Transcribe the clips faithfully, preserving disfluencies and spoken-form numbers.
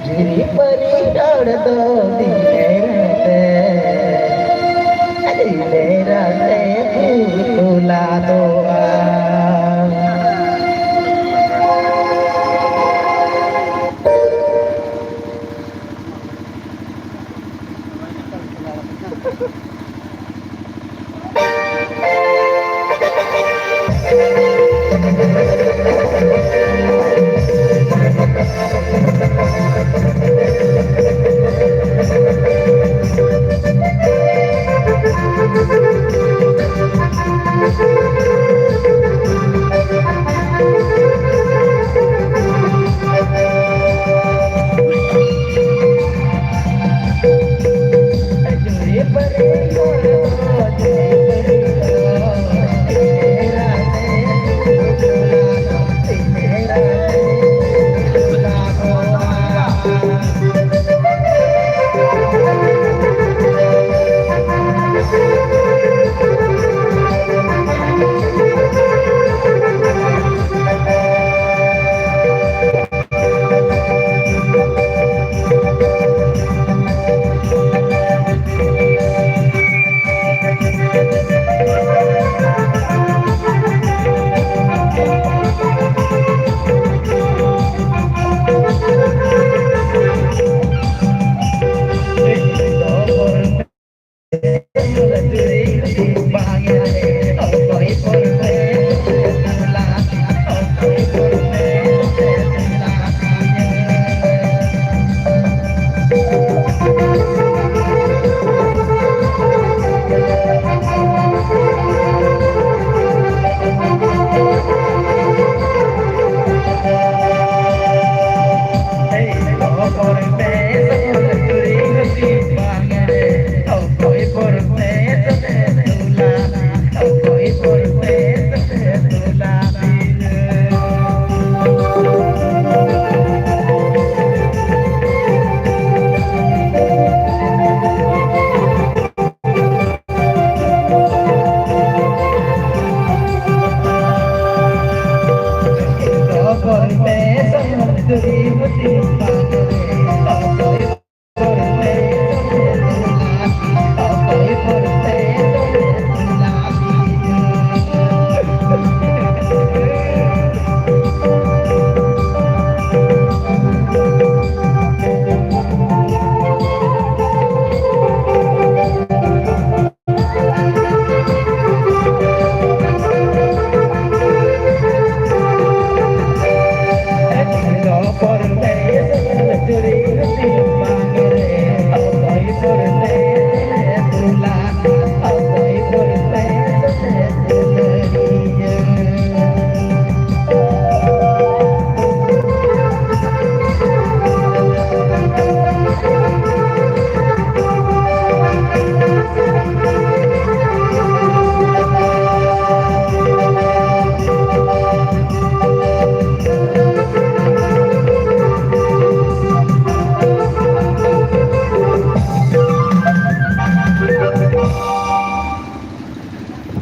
ᱡᱩᱨᱤ ᱯᱟᱹᱨᱤ ᱨᱚᱲ ᱫᱚ ᱫᱤᱱᱮᱨ ᱛᱮ, ᱫᱤᱱᱮᱨ ᱛᱮ ᱠᱚ ᱞᱟᱫᱚᱜᱼᱟ᱾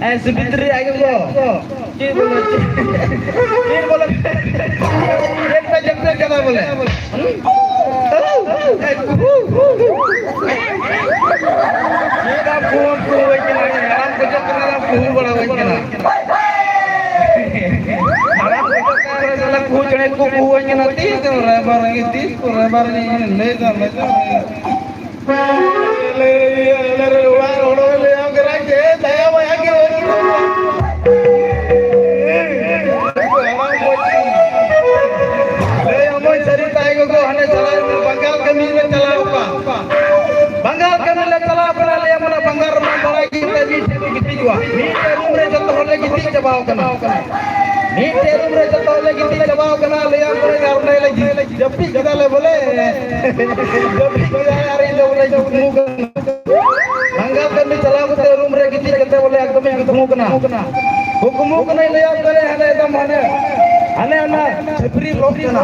ᱮ, ᱥᱤᱵᱤᱛᱨᱤ ᱟᱭᱳ ᱜᱚ᱾ ᱪᱮᱫ ᱵᱚᱞᱮ? ᱪᱮᱫ ᱵᱚᱞᱮ? ᱪᱮᱫ ᱯᱮ ᱡᱟᱹᱯᱤᱫ ᱠᱟᱫᱟ ᱵᱚᱞᱮ? ᱪᱮᱫ ᱟᱢ ᱠᱩᱦᱩᱢ ᱠᱩᱦᱩᱢ ᱟᱹᱧ ᱠᱟᱱᱟ? ᱦᱟᱲᱟᱢ ᱠᱚ ᱪᱮᱫ ᱠᱟᱱᱟ? ᱠᱩᱦᱩᱢ ᱵᱟᱲᱟ ᱟᱹᱧ ᱠᱟᱱᱟ᱾ ᱦᱟᱲᱟᱢ ᱠᱚ ᱪᱮᱫ ᱠᱟᱱᱟ? ᱥᱟᱞᱟ ᱠᱩᱦᱩᱢ ᱪᱮᱬᱮ ᱠᱚ ᱠᱩᱦᱩᱢ ᱟᱹᱧ ᱠᱟᱱᱟ᱾ ᱛᱤᱥ ᱫᱚ ᱨᱟᱭᱵᱟᱨ ᱜᱮ, ᱛᱤᱥ ᱠᱚ ᱨᱟᱭᱵᱟᱨ ᱜᱮ ᱤᱧ ᱞᱟᱹᱭ ᱫᱟ, ᱞᱟᱹᱭ ᱫᱟ᱾ ᱞᱟᱹᱭ, ᱞᱟᱹᱭ, ᱞᱟᱹᱭ, ᱚᱲᱟᱜ ᱦᱚᱲ ᱞᱟᱹᱭ ᱟᱢ ᱠᱟᱱᱟ ᱡᱮ ᱫᱟᱭᱟ ᱢᱟᱭᱟ ᱜᱮ ᱵᱟᱹᱱᱩᱜᱼᱟ᱾ ᱞᱟᱹᱭ ᱟᱢᱟᱹᱧ ᱥᱟᱹᱨᱤ ᱛᱟᱭ ᱜᱚᱜᱚ ᱦᱟᱱᱮ ᱪᱟᱞᱟᱣ ᱵᱟᱝᱜᱟᱞ ᱠᱟᱹᱢᱤ ᱞᱮ ᱪᱟᱞᱟᱣ ᱠᱚᱜᱼᱟ᱾ ᱵᱟᱝᱜᱟᱞ ᱠᱟᱹᱢᱤ ᱞᱮ ᱪᱟᱞᱟᱣ ᱠᱟᱱᱟ, ᱞᱟᱹᱭ ᱟᱢ ᱚᱱᱟ ᱵᱟᱝᱜᱟᱞ ᱨᱮᱢᱟ ᱵᱟᱲᱟᱭ ᱜᱮ ᱢᱤᱫᱴᱮᱡ ᱢᱤᱫᱴᱷᱮᱡ ᱠᱚ ᱜᱤᱛᱤᱡᱚᱜᱼᱟ᱾ ᱢᱤᱫᱴᱮᱡ ᱨᱩᱢ ᱨᱮ ᱡᱚᱛᱚ ᱦᱚᱲ ᱞᱮ ᱜᱤᱛᱤᱡ ᱪᱟᱵᱟᱣ ᱠᱟᱱᱟ᱾ ᱢᱤᱫᱴᱮᱡ ᱨᱩᱢ ᱨᱮ ᱡᱚᱛᱚ ᱦᱚᱲ ᱞᱮ ᱜᱤᱛᱤᱡ ᱪᱟᱵᱟᱣ ᱠᱟᱱᱟ, ᱞᱟᱹᱭ ᱟᱢ ᱠᱟᱱᱟ ᱟᱨ ᱚᱸᱰᱮ ᱞᱮ ᱡᱟᱹᱯᱤᱫ ᱠᱮᱫᱟ ᱞᱮ ᱵᱚᱞᱮ᱾ ᱡᱟᱹᱯᱤᱫ ᱠᱮᱫᱟ ᱟᱨ ᱤᱧ ᱫᱚ ᱵᱚᱞᱮ ᱠᱩᱠᱢᱩ ᱠᱟᱱᱟ᱾ ᱞᱟᱸᱜᱟ ᱠᱟᱹᱢᱤ ᱪᱟᱞᱟᱣ ᱠᱟᱛᱮ ᱨᱩᱢ ᱨᱮ ᱜᱤᱛᱤᱡ ᱠᱟᱛᱮ ᱵᱚᱞᱮ ᱮᱠᱫᱚᱢ ᱤᱧ ᱠᱩᱠᱢᱩ ᱠᱟᱱᱟ᱾ ᱠᱩᱠᱢᱩ ᱠᱟᱱᱟᱧ ᱞᱟᱹᱭᱟᱢ ᱠᱟᱱᱟ ᱦᱟᱱᱮ ᱮᱠᱫᱚᱢ ᱦᱟᱱᱮ, ᱦᱟᱱᱮ ᱚᱱᱟ ᱪᱷᱟᱹᱯᱨᱤ ᱞᱚᱠ ᱠᱟᱱᱟ᱾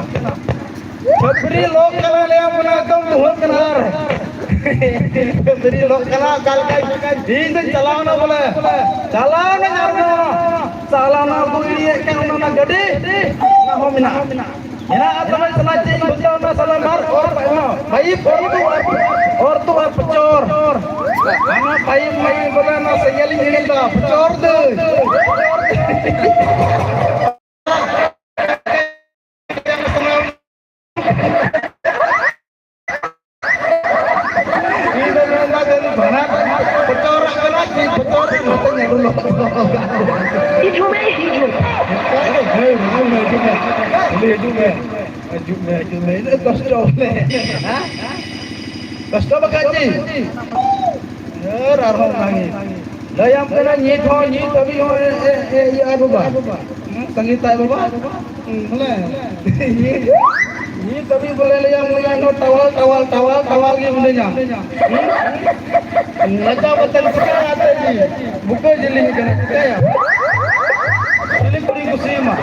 ᱪᱷᱟᱹᱯᱨᱤ ᱞᱚᱠ ᱠᱟᱱᱟ ᱞᱟᱹᱭᱟᱢ ᱠᱟᱱᱟ ᱮᱠᱫᱚᱢ ᱫᱩᱦᱟᱹᱜ ᱠᱟᱱᱟ ᱟᱨ᱾ ᱪᱷᱟᱹᱯᱨᱤ ᱞᱚᱠ ᱠᱟᱱᱟ ᱚᱠᱟ ᱞᱮᱠᱟ ᱤᱧ ᱫᱚᱧ ᱪᱟᱞᱟᱣᱱᱟ ᱵᱚᱞᱮ᱾ ᱪᱟᱞᱟᱣᱱᱟᱧ ᱟᱨ ᱚᱱᱟ ᱪᱟᱞᱟᱣᱱᱟ ᱟᱹᱜᱩ ᱤᱫᱤᱭᱮᱫ ᱠᱟᱱ ᱚᱱᱟ, ᱚᱱᱟ ᱜᱟᱹᱰᱤ ᱚᱱᱟ ᱦᱚᱸ ᱢᱮᱱᱟᱜᱼᱟ᱾ ᱢᱮᱱᱟᱜᱼᱟ ᱛᱚᱵᱮ ᱥᱟᱞᱟ ᱪᱮᱫ ᱤᱧ ᱵᱩᱡᱷᱟᱹᱣ ᱚᱱᱟ ᱥᱟᱞᱟ ᱵᱟᱨ ᱚᱨ ᱯᱟᱭᱤᱯ ᱚᱨ ᱛᱩ ᱟᱨ, ᱚᱨ ᱛᱩ ᱟᱨ ᱯᱚᱪᱚᱨ᱾ ᱦᱟᱱᱟ ᱯᱟᱭᱤᱯ ᱢᱟᱭᱤᱯ ᱵᱚᱞᱮ ᱚᱱᱟ ᱥᱮᱸᱜᱮᱞ ᱤᱧ ᱧᱮᱞ ᱮᱫᱟ, ᱯᱚᱪᱚᱨ ᱫᱟᱹᱧ᱾ ᱤᱧ ᱫᱚ ᱢᱮᱱᱫᱟ ᱡᱟᱹᱱᱤᱡ ᱵᱷᱟᱲᱟ ᱯᱚᱪᱚᱨᱟᱜ ᱠᱟᱱᱟ ᱠᱤ ᱯᱚᱪᱚᱨ ᱨᱮ ᱱᱚᱛᱮ ᱧᱮᱞ ᱞᱚ᱾ ᱦᱤᱡᱩᱜ ᱢᱮ, ᱦᱤᱡᱩᱜ ᱢᱮ᱾ ᱦᱮᱸ, ᱦᱤᱡᱩᱜ ᱢᱮ, ᱦᱤᱡᱩᱜ ᱢᱮ, ᱦᱤᱡᱩᱜ ᱢᱮ᱾ ᱦᱤᱡᱩᱜ ᱢᱮ, ᱦᱤᱡᱩᱜ ᱢᱮ, ᱤᱱᱟᱹᱜ ᱠᱚᱥᱴᱚ ᱵᱚᱞᱮ, ᱦᱮᱸ? ᱠᱚᱥᱴᱚ ᱵᱟᱠᱷᱟᱡ ᱪᱮᱫ? ᱟᱨ ᱟᱨᱦᱚᱸ ᱚᱱᱟᱜᱮ᱾ ᱞᱟᱹᱭᱟᱢ ᱠᱟᱱᱟ, ᱱᱤᱛ ᱦᱚᱸ, ᱱᱤᱛ ᱦᱟᱹᱵᱤᱡ ᱦᱚᱸ, ᱮ, ᱮ, ᱮ, ᱤᱭᱟᱹ ᱟᱭ ᱵᱟᱵᱟ᱾ ᱦᱩᱸ, ᱥᱟᱸᱜᱮ ᱛᱟᱭ ᱵᱟᱵᱟ᱾ ᱦᱩᱸ, ᱵᱚᱞᱮ᱾ ᱱᱤᱛ ᱦᱟᱹᱵᱤᱡ ᱵᱚᱞᱮ ᱞᱟᱹᱭᱟᱢ ᱠᱟᱱᱟ, ᱱᱚᱣᱟ ᱴᱟᱣᱟᱞ, ᱴᱟᱣᱟᱞ, ᱴᱟᱣᱟᱞ, ᱴᱟᱣᱟᱞ ᱜᱮ ᱢᱤᱱᱟᱹᱧᱟ᱾ ᱦᱩᱸ? ᱞᱟᱡᱟᱣ ᱠᱟᱛᱮᱢ ᱪᱤᱠᱟᱹᱭᱟ ᱟᱛᱮ ᱡᱤ? ᱵᱩᱠᱟᱹ ᱡᱤᱞᱤᱧ ᱠᱟᱱᱟ, ᱪᱤᱠᱟᱹᱭᱟ? ᱪᱤᱞᱤ ᱠᱩᱲᱤ ᱠᱩᱥᱤᱭᱟᱢᱟ?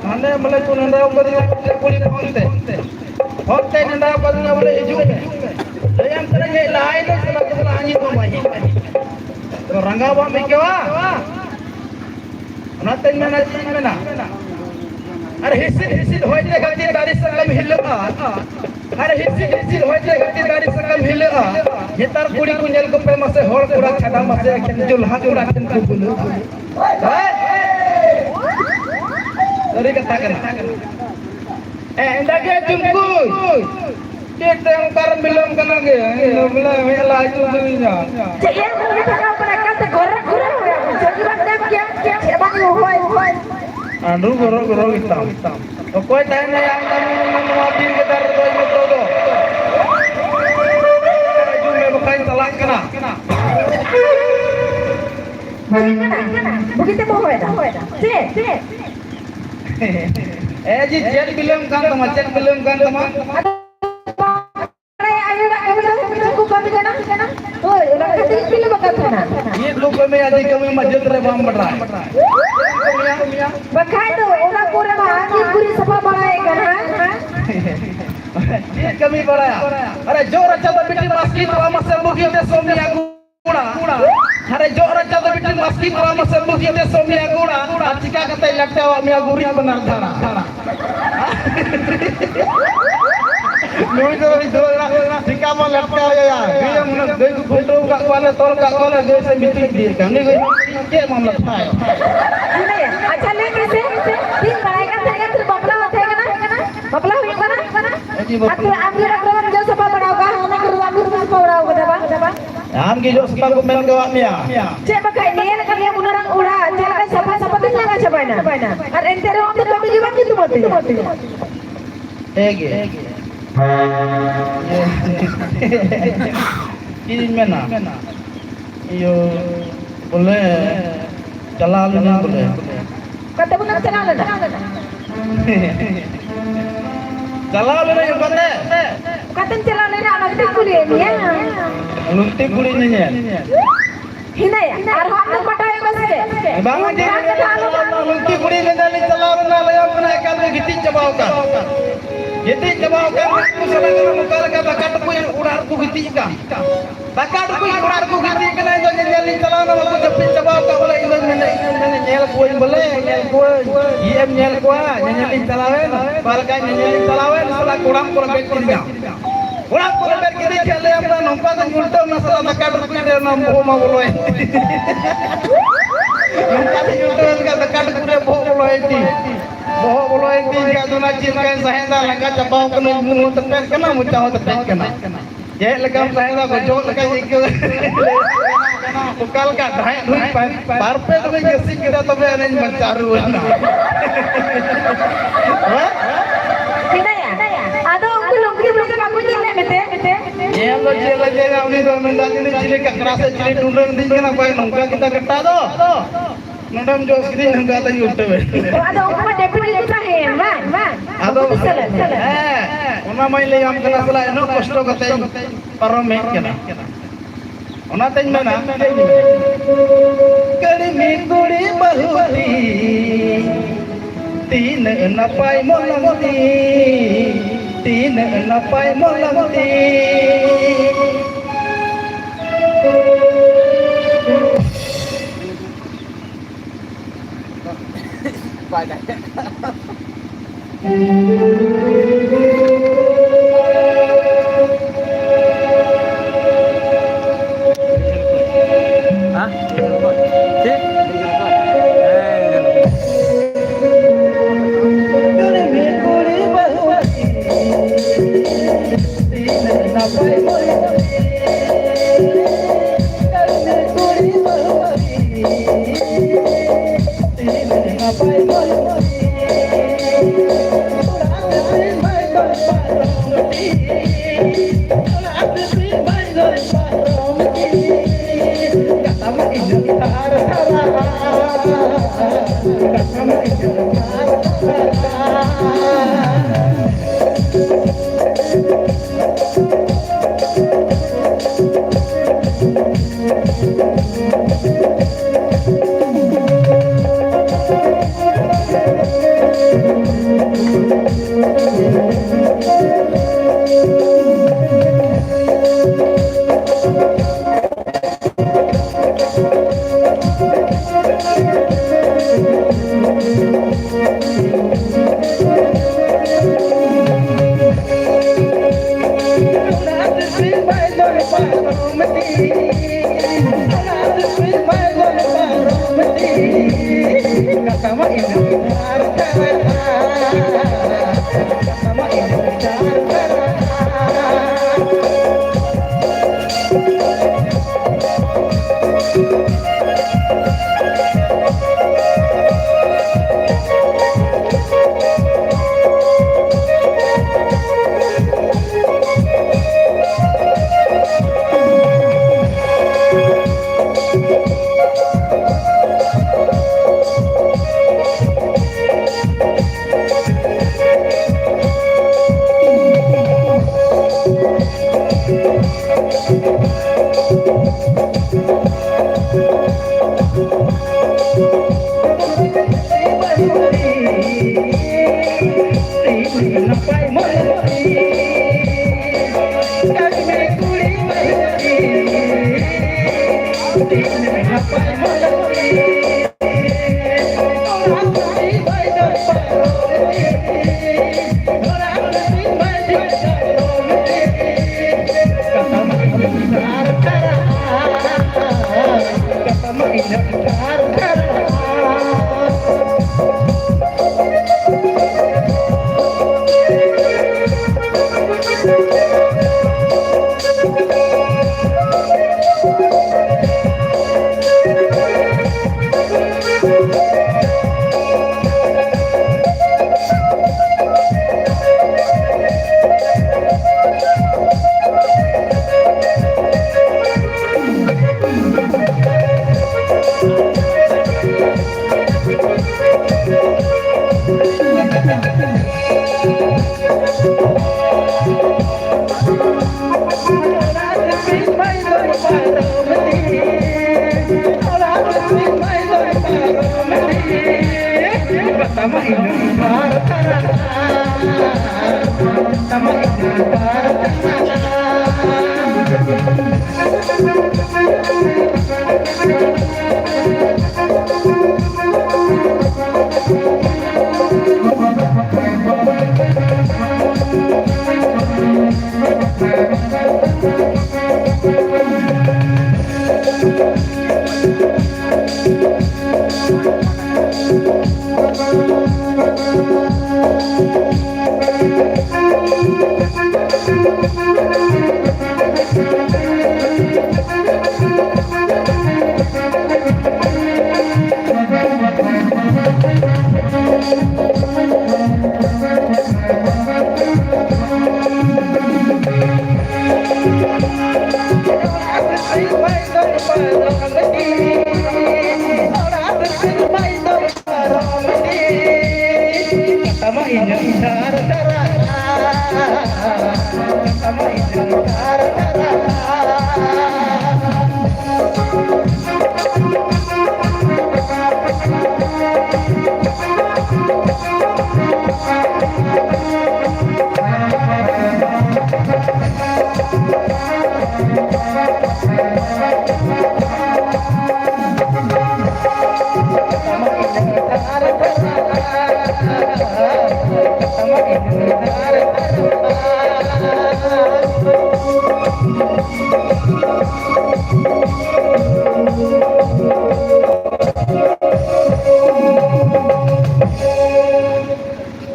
ᱦᱟᱱᱮ ᱵᱚᱞᱮ ᱠᱚ ᱱᱮᱰᱟ ᱠᱟᱫᱤᱧᱟ ᱠᱩᱲᱤ ᱯᱷᱳᱱ ᱛᱮ᱾ ᱦᱚᱲ ᱛᱮ ᱱᱮᱰᱟ ᱠᱟᱫᱤᱧᱟ ᱵᱚᱞᱮ ᱦᱤᱡᱩᱜ ᱢᱮ᱾ ᱞᱟᱹᱭᱟᱢ ᱠᱟᱱᱟ ᱦᱮᱡ ᱞᱟᱦᱟᱭ ᱢᱮ, ᱥᱟᱞᱟ ᱫᱚ ᱵᱚᱞᱮ ᱟᱸᱡᱚᱢ ᱵᱟᱢ ᱟᱸᱡᱚᱢ᱾ ᱛᱚ ᱨᱟᱸᱜᱟᱣ ᱵᱟᱢ ᱟᱹᱭᱠᱟᱹᱣᱟ? ᱚᱱᱟᱛᱮᱧ ᱢᱮᱱᱟ, ᱪᱮᱫ ᱤᱧ ᱢᱮᱱᱟ? ᱟᱨ ᱦᱤᱥᱤᱫ ᱦᱤᱥᱤᱫ ᱦᱚᱭ ᱛᱮ ᱜᱟᱛᱮ ᱫᱟᱨᱮ ᱥᱟᱠᱟᱢ ᱦᱤᱞᱟᱹᱜᱼᱟ᱾ ᱟᱨ ᱦᱤᱥᱤᱫ ᱦᱤᱥᱤᱫ ᱦᱚᱭ ᱛᱮ ᱜᱟᱛᱮ ᱫᱟᱨᱮ ᱥᱟᱠᱟᱢ ᱦᱤᱞᱟᱹᱜᱼᱟ᱾ ᱱᱮᱛᱟᱨ ᱠᱩᱲᱤ ᱠᱚ ᱧᱮᱞ ᱠᱚᱯᱮ ᱢᱟᱥᱮ, ᱦᱚᱲ ᱠᱚᱲᱟ ᱪᱷᱟᱰᱟ ᱢᱟᱥᱮ, ᱮᱠᱷᱮᱱ ᱡᱚᱞᱦᱟ ᱠᱚᱲᱟ ᱴᱷᱮᱱ ᱠᱚ ᱵᱩᱞᱟᱹᱜᱼᱟ᱾ ᱦᱮᱸ? ᱥᱟᱹᱨᱤ ᱠᱟᱛᱷᱟ ᱠᱟᱱᱟ᱾ ᱮ, ᱮᱸᱰᱮ ᱜᱮ ᱪᱩᱢᱠᱩ᱾ ᱪᱮᱫ ᱛᱮ ᱚᱠᱟᱨᱮᱢ ᱵᱤᱞᱚᱢ ᱠᱟᱱᱟ ᱜᱮ? ᱤᱧ ᱫᱚ ᱵᱚᱞᱮ ᱢᱮᱫ ᱞᱟᱡ ᱪᱩ ᱥᱟᱹᱨᱤᱧᱟ᱾ ᱪᱮᱫ ᱮᱢ ᱠᱩᱞᱤ ᱠᱟᱱᱟ? ᱚᱱᱟ ᱠᱟᱛᱮ ᱜᱚᱨᱚ ᱜᱚᱨᱚ ᱦᱚᱲ ᱵᱩᱡᱷᱟᱹᱣ ᱜᱮ ᱵᱟᱢ ᱧᱟᱢ ᱠᱮᱭᱟ᱾ ᱪᱮᱫ ᱵᱟᱝ ᱦᱚᱦᱚᱭ ᱦᱚᱦᱚᱭ᱾ ᱟᱸᱰᱨᱩ ᱜᱚᱨᱚ ᱜᱚᱨᱚ ᱜᱮᱛᱟᱢ᱾ ᱚᱠᱚᱭ ᱛᱟᱦᱮᱱᱟᱭ ᱟᱢ ᱫᱚ ᱱᱚᱣᱟ ᱵᱤᱨ ᱜᱟᱡᱟᱲ ᱨᱮᱫᱚ ᱤᱧ ᱢᱚᱛᱚ ᱫᱚ? ᱦᱤᱡᱩᱜ ᱢᱮ ᱵᱟᱠᱷᱟᱱ ᱪᱟᱞᱟᱜ ᱠᱟᱱᱟ᱾ ᱵᱩᱜᱤ ᱛᱮᱢ ᱦᱚᱦᱚᱭᱮᱫᱟ᱾ ᱪᱮᱫ? ᱮ ᱡᱤ, ᱪᱮᱫ ᱵᱤᱞᱚᱢ ᱠᱟᱱ ᱛᱟᱢᱟ? ᱪᱮᱫ ᱵᱤᱞᱚᱢ ᱠᱟᱱ ᱛᱟᱢᱟ? ᱟᱫᱚ ᱵᱟᱲᱟᱭᱟ, ᱟᱭᱳ ᱦᱚᱲᱟᱜ ᱠᱟᱹᱢᱤ ᱫᱚ ᱪᱮᱫ ᱠᱚ ᱠᱟᱹᱢᱤ ᱠᱟᱱᱟ? ᱦᱳᱭ, ᱚᱱᱟ ᱠᱷᱟᱹᱛᱤᱨ ᱵᱤᱞᱚᱢ ᱟᱠᱟᱱ ᱛᱟᱦᱮᱱᱟ᱾ ᱪᱮᱫ ᱠᱚ ᱠᱟᱹᱢᱤᱭᱟ ᱡᱮ ᱠᱟᱹᱢᱤ ᱢᱟ ᱡᱟᱹᱛ ᱨᱮ ᱵᱟᱢ ᱵᱟᱰᱟᱭ? ᱵᱟᱠᱷᱟᱡ ᱫᱚ ᱚᱱᱟ ᱠᱚᱨᱮ ᱢᱟ ᱟᱹᱰᱤ ᱜᱩᱨᱤᱡ ᱥᱟᱯᱷᱟ ᱵᱟᱲᱟᱭᱮᱫ ᱠᱟᱱᱟ᱾ ᱪᱮᱫ ᱠᱟᱹᱢᱤ ᱵᱟᱲᱟᱭᱟ? ᱟᱨᱮ ᱡᱚᱜ ᱨᱟᱪᱟ ᱫᱚ ᱵᱤᱴᱤ ᱢᱟᱥᱠᱤ ᱛᱚᱨᱟ ᱢᱟᱥᱮ ᱵᱩᱜᱤ ᱛᱮ ᱥᱚᱢᱤᱭᱟ ᱜᱩᱲᱟ᱾ ᱟᱨᱮ ᱡᱚᱜ ᱨᱟᱪᱟ ᱫᱚ ᱵᱤᱴᱤ ᱢᱟᱥᱠᱤ ᱛᱚᱨᱟ ᱢᱟᱥᱮ ᱵᱩᱜᱤ ᱛᱮ ᱥᱚᱢᱤᱭᱟ ᱜᱩᱲᱟ᱾ ᱟᱨ ᱪᱤᱠᱟ ᱠᱟᱛᱮ ᱞᱟᱴᱟᱣᱟᱜ ᱢᱮᱭᱟ ᱜᱩᱨᱤᱡ ᱵᱟᱱᱟᱨ ᱫᱷᱟᱲᱟ? ᱱᱩᱭ ᱫᱚ ᱩᱱᱤ ᱫᱩᱣᱟᱹᱨ ᱨᱮᱱᱟᱜ ᱴᱷᱤᱠᱟ ᱢᱟ ᱞᱮᱴᱠᱟᱣ ᱟᱭᱟ᱾ ᱜᱟᱹᱭ ᱮᱢ ᱩᱱᱟᱹᱜ ᱜᱟᱹᱭ ᱠᱚ ᱠᱷᱩᱱᱴᱟᱹᱣ ᱟᱠᱟᱫ ᱠᱚᱣᱟ ᱞᱮ, ᱛᱚᱞ ᱟᱠᱟᱫ ᱠᱚᱣᱟ ᱞᱮ, ᱜᱟᱹᱭ ᱥᱮᱫ ᱵᱤᱪᱩ ᱤᱫᱤᱭᱮᱫ ᱠᱟᱱ᱾ ᱩᱱᱤ ᱜᱟᱹᱭ ᱪᱮᱫ ᱢᱟᱢᱞᱟ ᱛᱷᱟᱭ? ᱟᱪᱪᱷᱟ, ᱞᱟᱹᱭ ᱢᱮᱥᱮ, ᱛᱤᱦᱤᱧ ᱵᱟᱲᱟᱭ ᱠᱟᱱ ᱛᱟᱦᱮᱸ ᱠᱟᱱᱟ, ᱵᱟᱯᱞᱟ ᱛᱟᱦᱮᱸ ᱠᱟᱱᱟ? ᱵᱟᱯᱞᱟ ᱦᱩᱭᱩᱜ ᱠᱟᱱᱟ? ᱟᱨ ᱛᱚ ᱟᱢ ᱜᱮ ᱚᱠᱟ ᱠᱚᱨᱮᱢ ᱡᱚᱜ ᱥᱟᱯᱷᱟ ᱵᱟᱲᱟ ᱟᱠᱟᱫᱼᱟ? ᱚᱱᱟ ᱠᱚᱨᱮ ᱫᱚ ᱟᱢ ᱜᱮᱢ ᱥᱟᱯᱷᱟ ᱵᱟᱲᱟ ᱟᱠᱟᱫᱟ, ᱵᱟᱝ? ᱟᱢ ᱜᱮ ᱡᱚᱜ ᱥᱟᱯᱷᱟ ᱠᱚ ᱢᱮᱱ ᱠᱟᱣᱟᱫ ᱢᱮᱭᱟ᱾ ᱪᱮᱫ ᱵᱟᱠᱷᱟᱡ ᱧᱮᱞ ᱠᱟᱫ ᱢᱮᱭᱟ ᱩᱱᱟᱹᱜ ᱢᱟᱨᱟᱝ ᱚᱲᱟᱜ, ᱪᱮᱫ ᱞᱮᱠᱟ ᱥᱟᱯᱷᱟ ᱥᱟᱯᱷᱟ ᱛᱮᱢ ᱞᱟᱸᱜᱟ ᱪᱟᱵᱟᱭᱮᱱᱟ? ᱟᱨ ᱮᱱᱛᱮ ᱨᱮᱦᱚᱸ ᱟᱢ ᱫᱚ ᱠᱟᱹᱢᱤ ᱜᱮ ᱵᱟᱢ ᱧᱩᱛᱩᱢᱟᱫ ᱛᱤᱧᱟ᱾ ᱦᱮᱸ ᱜᱮ᱾ ᱪᱮᱫ ᱤᱧ ᱢᱮᱱᱟ? ᱤᱭᱟᱹ, ᱵᱚᱞᱮ, ᱪᱟᱞᱟᱣ ᱞᱮᱱᱟ ᱵᱚᱞᱮ᱾ ᱚᱠᱟᱛᱮ ᱵᱚᱞᱮᱢ ᱪᱟᱞᱟᱣ ᱞᱮᱱᱟ? ᱪᱟᱞᱟᱣ ᱞᱮᱱᱟᱧ ᱚᱠᱟᱛᱮ? ᱚᱠᱟᱛᱮᱢ ᱪᱟᱞᱟᱣ ᱞᱮᱱᱟ, ᱚᱱᱟ ᱜᱮᱛᱚᱧ ᱠᱩᱞᱤᱭᱮᱫ ᱢᱮᱭᱟ᱾ ᱞᱩᱝᱛᱤ ᱠᱩᱲᱤ ᱧᱮᱧᱮᱞ᱾ ᱦᱮᱱᱟᱭᱟ? ᱟᱨᱦᱚᱸ ᱟᱢ ᱫᱚᱢ ᱯᱟᱴᱟᱣᱮᱫ ᱠᱚᱣᱟ ᱥᱮ ᱪᱮᱫ? ᱵᱟᱝ, ᱚᱱᱠᱟ ᱠᱟᱛᱷᱟ ᱟᱞᱚᱢ ᱞᱩᱝᱛᱤ ᱠᱩᱲᱤ ᱧᱮᱧᱮᱞ ᱤᱧ ᱪᱟᱞᱟᱣ ᱞᱮᱱᱟ, ᱞᱟᱹᱭᱟᱢ ᱠᱟᱱᱟ, ᱮᱠᱟᱞ ᱜᱮ ᱜᱤᱛᱤᱡ ᱪᱟᱵᱟᱣ ᱟᱠᱟᱱ᱾ ᱜᱤᱛᱤᱡ ᱪᱟᱵᱟᱣ ᱟᱠᱟᱱ᱾ ᱩᱱᱠᱩ ᱥᱟᱞᱟᱜ ᱫᱚ ᱱᱚᱝᱠᱟ ᱞᱮᱠᱟ ᱫᱟᱠᱟ ᱴᱩᱠᱩᱡ ᱚᱲᱟᱜ ᱨᱮᱠᱚ ᱜᱤᱛᱤᱡ ᱟᱠᱟᱱ᱾ ᱫᱟᱠᱟ ᱴᱩᱠᱩᱡ ᱚᱲᱟᱜ ᱨᱮᱠᱚ ᱜᱤᱛᱤᱡ ᱠᱟᱱᱟ, ᱤᱧ ᱫᱚ ᱧᱮᱧᱮᱞ ᱤᱧ ᱪᱟᱞᱟᱣ ᱮᱱᱟ, ᱵᱟᱠᱚ ᱡᱟᱹᱯᱤᱫ ᱪᱟᱵᱟᱣ ᱟᱠᱟᱫ ᱵᱚᱞᱮ, ᱤᱧ ᱫᱚᱧ ᱢᱮᱱᱮᱫ, ᱤᱧ ᱫᱚᱧ ᱢᱮᱱᱮᱫ, ᱧᱮᱞ ᱠᱚᱣᱟᱧ ᱵᱚᱞᱮ, ᱧᱮᱞ ᱠᱚᱣᱟᱧ᱾ ᱪᱮᱫ ᱮᱢ ᱧᱮᱞ ᱠᱚᱣᱟ? ᱧᱮᱧᱮᱞ ᱤᱧ ᱪᱟᱞᱟᱣ ᱮᱱ, ᱚᱠᱟ ᱞᱮᱠᱟ ᱧᱮᱧᱮᱞ ᱤᱧ ᱪᱟᱞᱟᱣ ᱮᱱ, ᱥᱟᱞᱟ ᱠᱚᱲᱟᱢ ᱠᱚᱨᱮ ᱵᱮᱫ ᱠᱤᱫᱤᱧᱟ᱾ ᱚᱲᱟᱜ ᱠᱚᱨᱮ ᱵᱮᱫ ᱠᱮᱫᱮ ᱠᱷᱟᱱ ᱞᱟᱹᱭᱟᱢ ᱠᱟᱱᱟ, ᱱᱚᱝᱠᱟ ᱫᱚᱧ ᱩᱞᱴᱟᱹᱣ ᱮᱱᱟ, ᱥᱟᱞᱟ ᱫᱟᱠᱟ ᱴᱩᱠᱩᱡ ᱨᱮ ᱚᱱᱟ ᱵᱚᱦᱚᱜ ᱢᱟ ᱵᱚᱞᱚᱭᱮᱱ ᱛᱤᱧ᱾ ᱱᱚᱝᱠᱟ ᱫᱚᱧ ᱩᱞᱴᱟᱹᱣ ᱮᱱ ᱠᱷᱟᱱ ᱫᱟᱠᱟ ᱴᱩᱠᱩᱡ ᱨᱮ ᱵᱚᱦᱚᱜ ᱵᱚᱞᱚᱭᱮᱱ ᱛᱤᱧ᱾ ᱵᱚᱦᱚᱜ ᱵᱚᱞᱚᱭᱮᱱ ᱛᱤᱧ ᱠᱷᱟᱱ ᱫᱚ ᱚᱱᱟ ᱪᱮᱫ ᱞᱮᱠᱟᱧ ᱥᱟᱦᱮᱸᱫᱟ, ᱞᱟᱸᱜᱟ ᱪᱟᱵᱟᱣ ᱠᱟᱹᱱᱟᱹᱧ, ᱢᱩ ᱦᱚᱸ ᱛᱮᱯᱮᱫ ᱠᱟᱱᱟ, ᱢᱚᱪᱟ ᱦᱚᱸ ᱛᱮᱯᱮᱫ ᱠᱟᱱᱟ᱾ ᱪᱮᱫ ᱞᱮᱠᱟᱢ ᱥᱟᱦᱮᱸᱫᱟ, ᱜᱚᱡᱚᱜ ᱞᱮᱠᱟᱧ ᱟᱹᱭᱠᱟᱹᱣ᱾ ᱚᱠᱟ ᱞᱮᱠᱟ ᱰᱷᱟᱭᱮᱫ ᱦᱩᱭ ᱯᱟᱭ-, ᱵᱟᱨ ᱯᱮ ᱫᱚᱢᱮᱧ ᱜᱟᱹᱥᱤ ᱠᱮᱫᱟ, ᱛᱚᱵᱮ ᱟᱹᱱᱤᱡ ᱵᱟᱧᱪᱟᱣ ᱨᱩᱣᱟᱹᱲ ᱮᱱᱟ᱾ ᱦᱮᱸ? ᱢᱮᱱᱟᱭᱟ, ᱟᱫᱚ ᱩᱱᱠᱩ ᱞᱩᱝᱠᱤ ᱵᱩᱲᱦᱤ ᱫᱚ ᱵᱟᱠᱚ ᱧᱮᱞ ᱞᱮᱫ ᱢᱮᱛᱮ? ᱧᱮᱞ ᱫᱚ ᱪᱮᱫ ᱞᱮ ᱧᱮᱞᱟ, ᱩᱱᱤ ᱫᱚ ᱢᱮᱱᱫᱟ, "ᱪᱤᱞᱤ, ᱪᱤᱞᱤ ᱠᱟᱠᱲᱟ ᱥᱮ ᱪᱤᱞᱤ ᱴᱩᱰᱟᱹᱝ ᱤᱫᱤᱧ ᱠᱟᱱᱟ, ᱵᱟᱭ ᱱᱚᱝᱠᱟ ᱠᱮᱫᱟ ᱠᱟᱴᱟ ᱫᱚ?" ᱱᱚᱰᱮᱢ ᱡᱚᱥ ᱠᱤᱫᱤᱧ, ᱱᱚᱝᱠᱟ ᱛᱮᱧ ᱩᱞᱴᱟᱹᱣ ᱮᱱ᱾ ᱛᱚ, ᱟᱫᱚ ᱩᱱᱠᱩ ᱢᱟ ᱡᱟᱹᱯᱤᱫ ᱨᱮᱠᱚ ᱛᱟᱦᱮᱸᱭᱮᱱ, ᱵᱟᱝ? ᱵᱟᱝ? ᱟᱫᱚ, ᱩᱱᱠᱩ ᱫᱚ ᱥᱟᱞᱟ, ᱥᱟᱞᱟ᱾ ᱦᱮᱸ, ᱚᱱᱟ ᱢᱟᱧ ᱞᱟᱹᱭᱟᱢ ᱠᱟᱱᱟ, ᱥᱟᱞᱟ, ᱩᱱᱟᱹᱜ ᱠᱚᱥᱴᱚ ᱠᱟᱛᱮᱧ ᱯᱟᱨᱚᱢ ᱦᱮᱡ ᱠᱟᱱᱟ᱾ ᱚᱱᱟᱛᱮᱧ ᱢᱮᱱᱟ, ᱠᱟᱹᱲᱢᱤ ᱠᱩᱲᱤ ᱵᱟᱹᱦᱩ ᱛᱤᱧ, ᱛᱤᱱᱟᱹᱜ ᱱᱟᱯᱟᱭ ᱢᱚᱞᱚᱝ ᱛᱤᱧ, ᱛᱤᱱᱟᱹᱜ ᱱᱟᱯᱟᱭ ᱢᱚᱞᱚᱝ ᱛᱤᱧ᱾ ᱵᱟᱭ ᱫᱟᱲᱮᱭᱟᱜ ᱠᱟᱱᱟ᱾ ᱦᱮᱸ? ᱪᱮᱫ? ᱦᱮᱸ,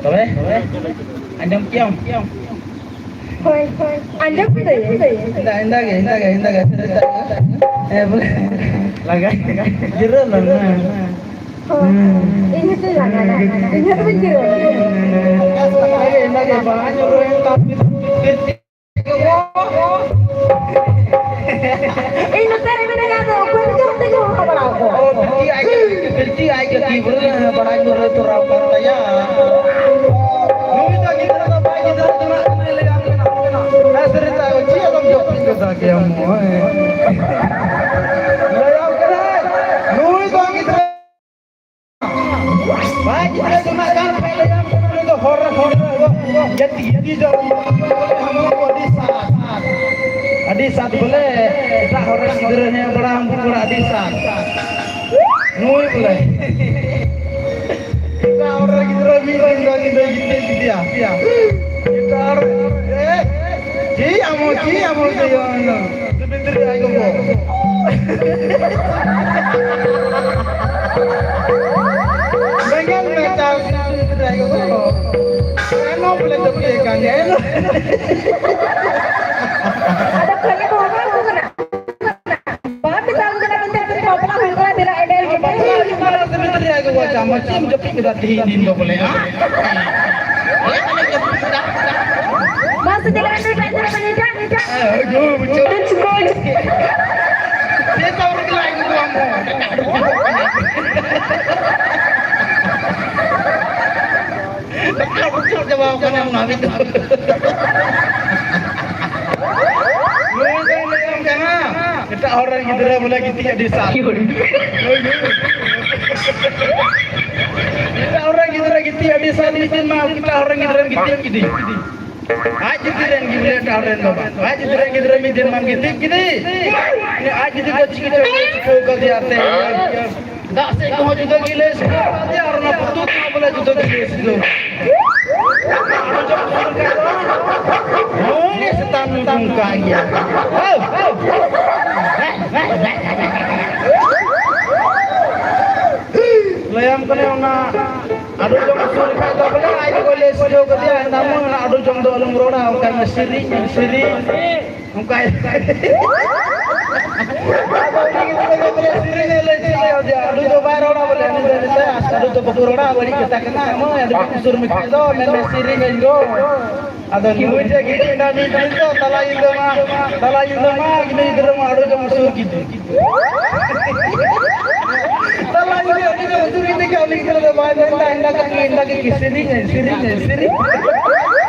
ᱛᱚᱵᱮ, ᱟᱸᱡᱚᱢ ᱠᱮᱜᱼᱟᱢ? ᱦᱳᱭ, ᱦᱳᱭ᱾ ᱟᱸᱡᱚᱢ ᱠᱮᱫᱟᱹᱧ᱾ ᱤᱱᱫᱟ, ᱤᱱᱫᱟ ᱜᱮ, ᱤᱱᱫᱟ ᱜᱮ, ᱤᱱᱫᱟ ᱜᱮ᱾ ᱦᱮᱸ, ᱵᱚᱞᱮ᱾ ᱞᱟᱜᱟ᱾ ᱡᱤᱨᱟᱹᱣ ᱞᱮᱱ ᱢᱮ᱾ ᱦᱳᱭ᱾ ᱤᱧ ᱦᱚᱸᱛᱚᱧ ᱞᱟᱜᱟᱭᱮᱱᱟ᱾ ᱤᱧ ᱦᱚᱸᱛᱚ ᱵᱟᱹᱧ ᱡᱤᱨᱟᱹᱣ ᱞᱮᱱᱟ᱾ ᱤᱱᱫᱟ ᱜᱮ, ᱤᱱᱫᱟ ᱜᱮ, ᱵᱟᱝ ᱟᱸᱡᱚᱢ ᱨᱚᱲ ᱛᱟᱢ᱾ ᱤᱧ ᱱᱚᱛᱮ ᱨᱮ ᱢᱤᱱᱟᱹᱧᱟ, ᱟᱫᱚ ᱚᱠᱚᱭ ᱠᱚᱪᱚ ᱦᱟᱱᱛᱮ ᱠᱚ ᱦᱚᱦᱚ ᱵᱟᱲᱟ ᱟᱠᱚᱣᱟ᱾ ᱚ, ᱵᱤᱴᱤ ᱟᱡ, ᱵᱤᱴᱤ ᱟᱡ ᱜᱟᱛᱮ ᱵᱚᱞᱮ ᱵᱟᱲᱟᱭ ᱧᱚᱜ ᱨᱮ ᱛᱚᱨᱟᱣ ᱠᱟᱱ ᱛᱟᱭᱟ᱾ ᱠᱮᱭᱟᱢ ᱢᱚᱭ᱾ ᱞᱟᱹᱭᱟᱢ ᱠᱟᱹᱱᱟᱹᱧ, ᱱᱩᱭ ᱫᱚ ᱜᱤᱫᱽᱨᱟᱹ ᱵᱟᱭ ᱜᱤᱫᱽᱨᱟᱹ ᱡᱚᱱᱟᱜ ᱠᱟᱱ ᱠᱷᱟᱡ ᱞᱟᱹᱭᱟᱢ ᱠᱟᱱᱟ, ᱱᱩᱭ ᱫᱚ ᱦᱚᱨ ᱨᱮ ᱦᱚᱨ ᱨᱮ ᱡᱟᱹᱛᱤ ᱡᱟᱹᱛᱤ ᱫᱚ ᱟᱹᱰᱤ ᱥᱟᱛ, ᱟᱹᱰᱤ ᱥᱟᱛ ᱵᱚᱞᱮ ᱮᱴᱟᱜ ᱦᱚᱲ ᱨᱮᱱ ᱜᱤᱫᱽᱨᱟᱹ ᱦᱮᱸ ᱵᱟᱲᱟ ᱦᱟᱢᱵᱩᱲ ᱵᱟᱲᱟ ᱟᱹᱰᱤ ᱥᱟᱛ᱾ ᱱᱩᱭ ᱵᱚᱞᱮ ᱮᱴᱟᱜ ᱦᱚᱲ ᱨᱮᱱ ᱜᱤᱫᱽᱨᱟᱹ ᱢᱤᱫ ᱫᱤᱱ ᱫᱚ ᱧᱤᱫᱟᱹ ᱜᱤᱛᱤᱡ ᱠᱮᱫᱮᱭᱟ᱾ ᱮᱴᱟᱜ ᱦᱚᱲ ᱨᱮ ᱪᱮᱫ ᱟᱢ ᱦᱚᱸ, ᱪᱮᱫ ᱟᱢ ᱦᱚᱸ, ᱪᱮᱫ ᱟᱢ ᱦᱚᱸ᱾ ᱵᱮᱸᱜᱮᱞ ᱢᱮ ᱪᱟᱥ ᱨᱮ ᱟᱭᱳ ᱫᱚ᱾ ᱮᱱᱦᱚᱸ ᱵᱚᱞᱮ ᱡᱟᱹᱯᱤᱫ ᱮ ᱠᱟᱱ ᱜᱮᱭᱟ, ᱮᱱᱦᱚᱸ᱾ ᱟᱫᱚ ᱠᱷᱟᱹᱞᱤ ᱠᱚ ᱦᱚᱦᱚ ᱟᱠᱚ ᱠᱟᱱᱟ᱾ ᱵᱟᱢ ᱢᱮᱛᱟ ᱠᱚ ᱠᱟᱱᱟ ᱢᱮᱱᱛᱮ ᱟᱯᱮ ᱫᱚ ᱵᱟᱯᱞᱟ ᱦᱩᱭ ᱠᱟᱱᱟ, ᱛᱤᱱᱟᱹᱜ ᱮᱱᱮᱡ ᱵᱟᱯᱞᱟ ᱦᱩᱭ ᱠᱟᱱᱟ, ᱥᱮ ᱵᱷᱤᱛᱨᱤ ᱨᱮ ᱟᱭᱳ ᱵᱟᱵᱟ ᱪᱟᱢ ᱪᱮᱫ ᱮᱢ ᱡᱟᱹᱯᱤᱫ ᱠᱮᱫᱟ ᱛᱮᱦᱮᱧ ᱫᱤᱱ ᱫᱚ ᱵᱚᱞᱮ, ᱦᱮᱸ? ᱢᱟ ᱥᱮ ᱪᱮᱫ ᱞᱮᱠᱟ ᱱᱩᱭ ᱴᱟᱜ ᱡᱟᱹᱯᱤᱫ ᱮᱫᱟ? ᱟᱹᱜᱩ ᱵᱩᱡᱷᱟᱹᱣ᱾ ᱪᱮᱫ ᱛᱟᱢ ᱨᱮ ᱞᱟᱭ ᱟᱹᱜᱩ ᱠᱚᱣᱟᱢ ᱦᱚᱸ? ᱨᱟᱠᱟᱵ ᱨᱟᱠᱟᱵ ᱪᱟᱵᱟᱣ ᱠᱟᱱᱟ ᱚᱱᱟ ᱵᱷᱤᱛᱨᱤ᱾ ᱱᱩᱭ ᱫᱚᱭ ᱞᱟᱹᱭᱟᱢ ᱠᱟᱱᱟ, ᱮᱴᱟᱜ ᱦᱚᱲ ᱨᱮᱱ ᱜᱤᱫᱽᱨᱟᱹ ᱵᱚᱞᱮ ᱜᱤᱛᱤᱡ ᱟᱹᱰᱤ ᱥᱟᱛ᱾ ᱮᱴᱟᱜ ᱦᱚᱲ ᱨᱮᱱ ᱜᱤᱫᱽᱨᱟᱹ ᱜᱤᱛᱤᱡ ᱟᱹᱰᱤ ᱥᱟᱛ, ᱢᱤᱫ ᱫᱤᱱ ᱢᱟ ᱮᱴᱟᱜ ᱦᱚᱲ ᱨᱮᱱ ᱜᱤᱫᱽᱨᱟᱹᱢ ᱜᱤᱛᱤᱡ ᱠᱮᱫᱮ᱾ ᱟᱡ ᱡᱩᱫᱤ ᱨᱮᱱ ᱜᱤᱫᱽᱨᱟᱹ, ᱮᱴᱟᱜ ᱦᱚᱲ ᱨᱮᱱ ᱫᱚ ᱵᱟᱝ᱾ ᱟᱡ ᱡᱩᱫᱤ ᱨᱮᱱ ᱜᱤᱫᱽᱨᱟᱹ ᱢᱤᱫ ᱫᱤᱱ ᱢᱟᱢ ᱜᱤᱛᱤᱡ ᱠᱮᱫᱮ, ᱩᱱᱤ ᱟᱡ ᱡᱩᱫᱤ ᱫᱚ ᱪᱤᱠᱤ ᱪᱚᱭ ᱞᱟᱹᱭ ᱥᱤᱠᱷᱟᱹᱣ ᱠᱟᱫᱮᱭᱟ ᱛᱮ, ᱫᱟᱜ ᱥᱮᱫ ᱠᱚᱦᱚᱸ ᱡᱩᱫᱟᱹ ᱜᱮ ᱞᱟᱹᱭ ᱥᱤᱠᱷᱟᱹᱣ ᱠᱟᱫᱮᱭᱟ ᱟᱨ ᱚᱱᱟ ᱯᱩᱛᱩᱞ ᱠᱚᱦᱚᱸ ᱵᱚᱞᱮ ᱡᱩᱫᱟᱹ ᱜᱮ ᱞᱟᱹᱭ ᱥᱤᱠᱷᱟᱹᱣ᱾ ᱱᱩᱭ ᱜᱮ ᱥᱮᱛᱟ ᱱᱩᱭ ᱱᱚᱝᱠᱟ ᱜᱮᱭᱟ᱾ ᱞᱟᱹᱭᱟᱢ ᱠᱟᱹᱱᱟᱹᱧ ᱚᱱᱟ ᱟᱹᱰᱩ ᱡᱚᱢ ᱥᱩᱨ ᱠᱷᱟᱡ ᱫᱚ ᱵᱚᱞᱮ ᱟᱡ ᱜᱮ ᱞᱟᱹᱭ ᱥᱤᱠᱷᱟᱹᱣ ᱠᱟᱫᱮᱭᱟ, ᱮᱱᱫᱟ ᱢᱚ ᱚᱱᱟ ᱟᱹᱰᱩ ᱡᱚᱢ ᱫᱚ ᱟᱞᱚᱢ ᱨᱚᱲᱟ, ᱚᱱᱠᱟ ᱢᱮ ᱥᱮᱨᱮᱧ, ᱥᱮᱨᱮᱧ᱾ ᱚᱱᱠᱟ ᱟᱫᱚ ᱩᱱᱤ ᱜᱤᱫᱽᱨᱟᱹ ᱜᱮ ᱵᱚᱞᱮ ᱥᱮᱨᱮᱧ ᱮ ᱞᱟᱹᱭ ᱪᱮᱫ ᱟᱫᱮᱭᱟ, ᱟᱹᱰᱩ ᱫᱚ ᱵᱟᱭ ᱨᱚᱲᱟ ᱵᱚᱞᱮ, ᱩᱱᱤ ᱫᱚ ᱢᱮᱛᱟᱭᱟ, ᱟᱹᱰᱩ ᱫᱚ ᱵᱟᱠᱚ ᱨᱚᱲᱟ, ᱵᱟᱹᱲᱤᱡ ᱠᱟᱛᱷᱟ ᱠᱟᱱᱟ, ᱢᱟᱹᱭ, ᱟᱹᱰᱤ ᱡᱚᱢ ᱥᱩᱨ ᱢᱮ ᱠᱷᱟᱡ ᱫᱚ, ᱢᱮᱱ ᱢᱮ ᱥᱮᱨᱮᱧ ᱟᱹᱧ ᱫᱚ᱾ ᱟᱫᱚ ᱱᱩᱭ ᱡᱮ ᱜᱤᱫᱽᱨᱟᱹ ᱮᱱᱟ ᱢᱤᱫ ᱫᱤᱱ ᱫᱚ ᱛᱟᱞᱟ ᱧᱤᱫᱟᱹ ᱢᱟ, ᱛᱟᱞᱟ ᱧᱤᱫᱟᱹ ᱢᱟ ᱜᱤᱫᱽᱨᱟᱹ ᱢᱟ ᱟᱹᱰᱩ ᱡᱚᱢ ᱥᱩᱨ ᱠᱮᱫᱮ᱾ ᱛᱟᱞᱟ ᱧᱤᱫᱟᱹ ᱟᱹᱰᱤ ᱡᱚᱢ ᱥᱩᱨ ᱠᱮᱫᱮ ᱠᱷᱟᱱ ᱩᱱᱤ ᱜᱤᱫᱽᱨᱟᱹ ᱫᱚ ᱵᱟᱭ ᱢᱮᱱ ᱮᱫᱟ, ᱮᱸᱜᱟ ᱠᱟᱹᱴᱤᱡ, ᱮᱸᱜᱟ ᱠᱟᱹᱴᱤᱡ ᱥᱮᱨᱮᱧ ᱟᱹᱧ, ᱥᱮᱨᱮᱧ ᱟᱹᱧ, ᱥᱮᱨᱮᱧ᱾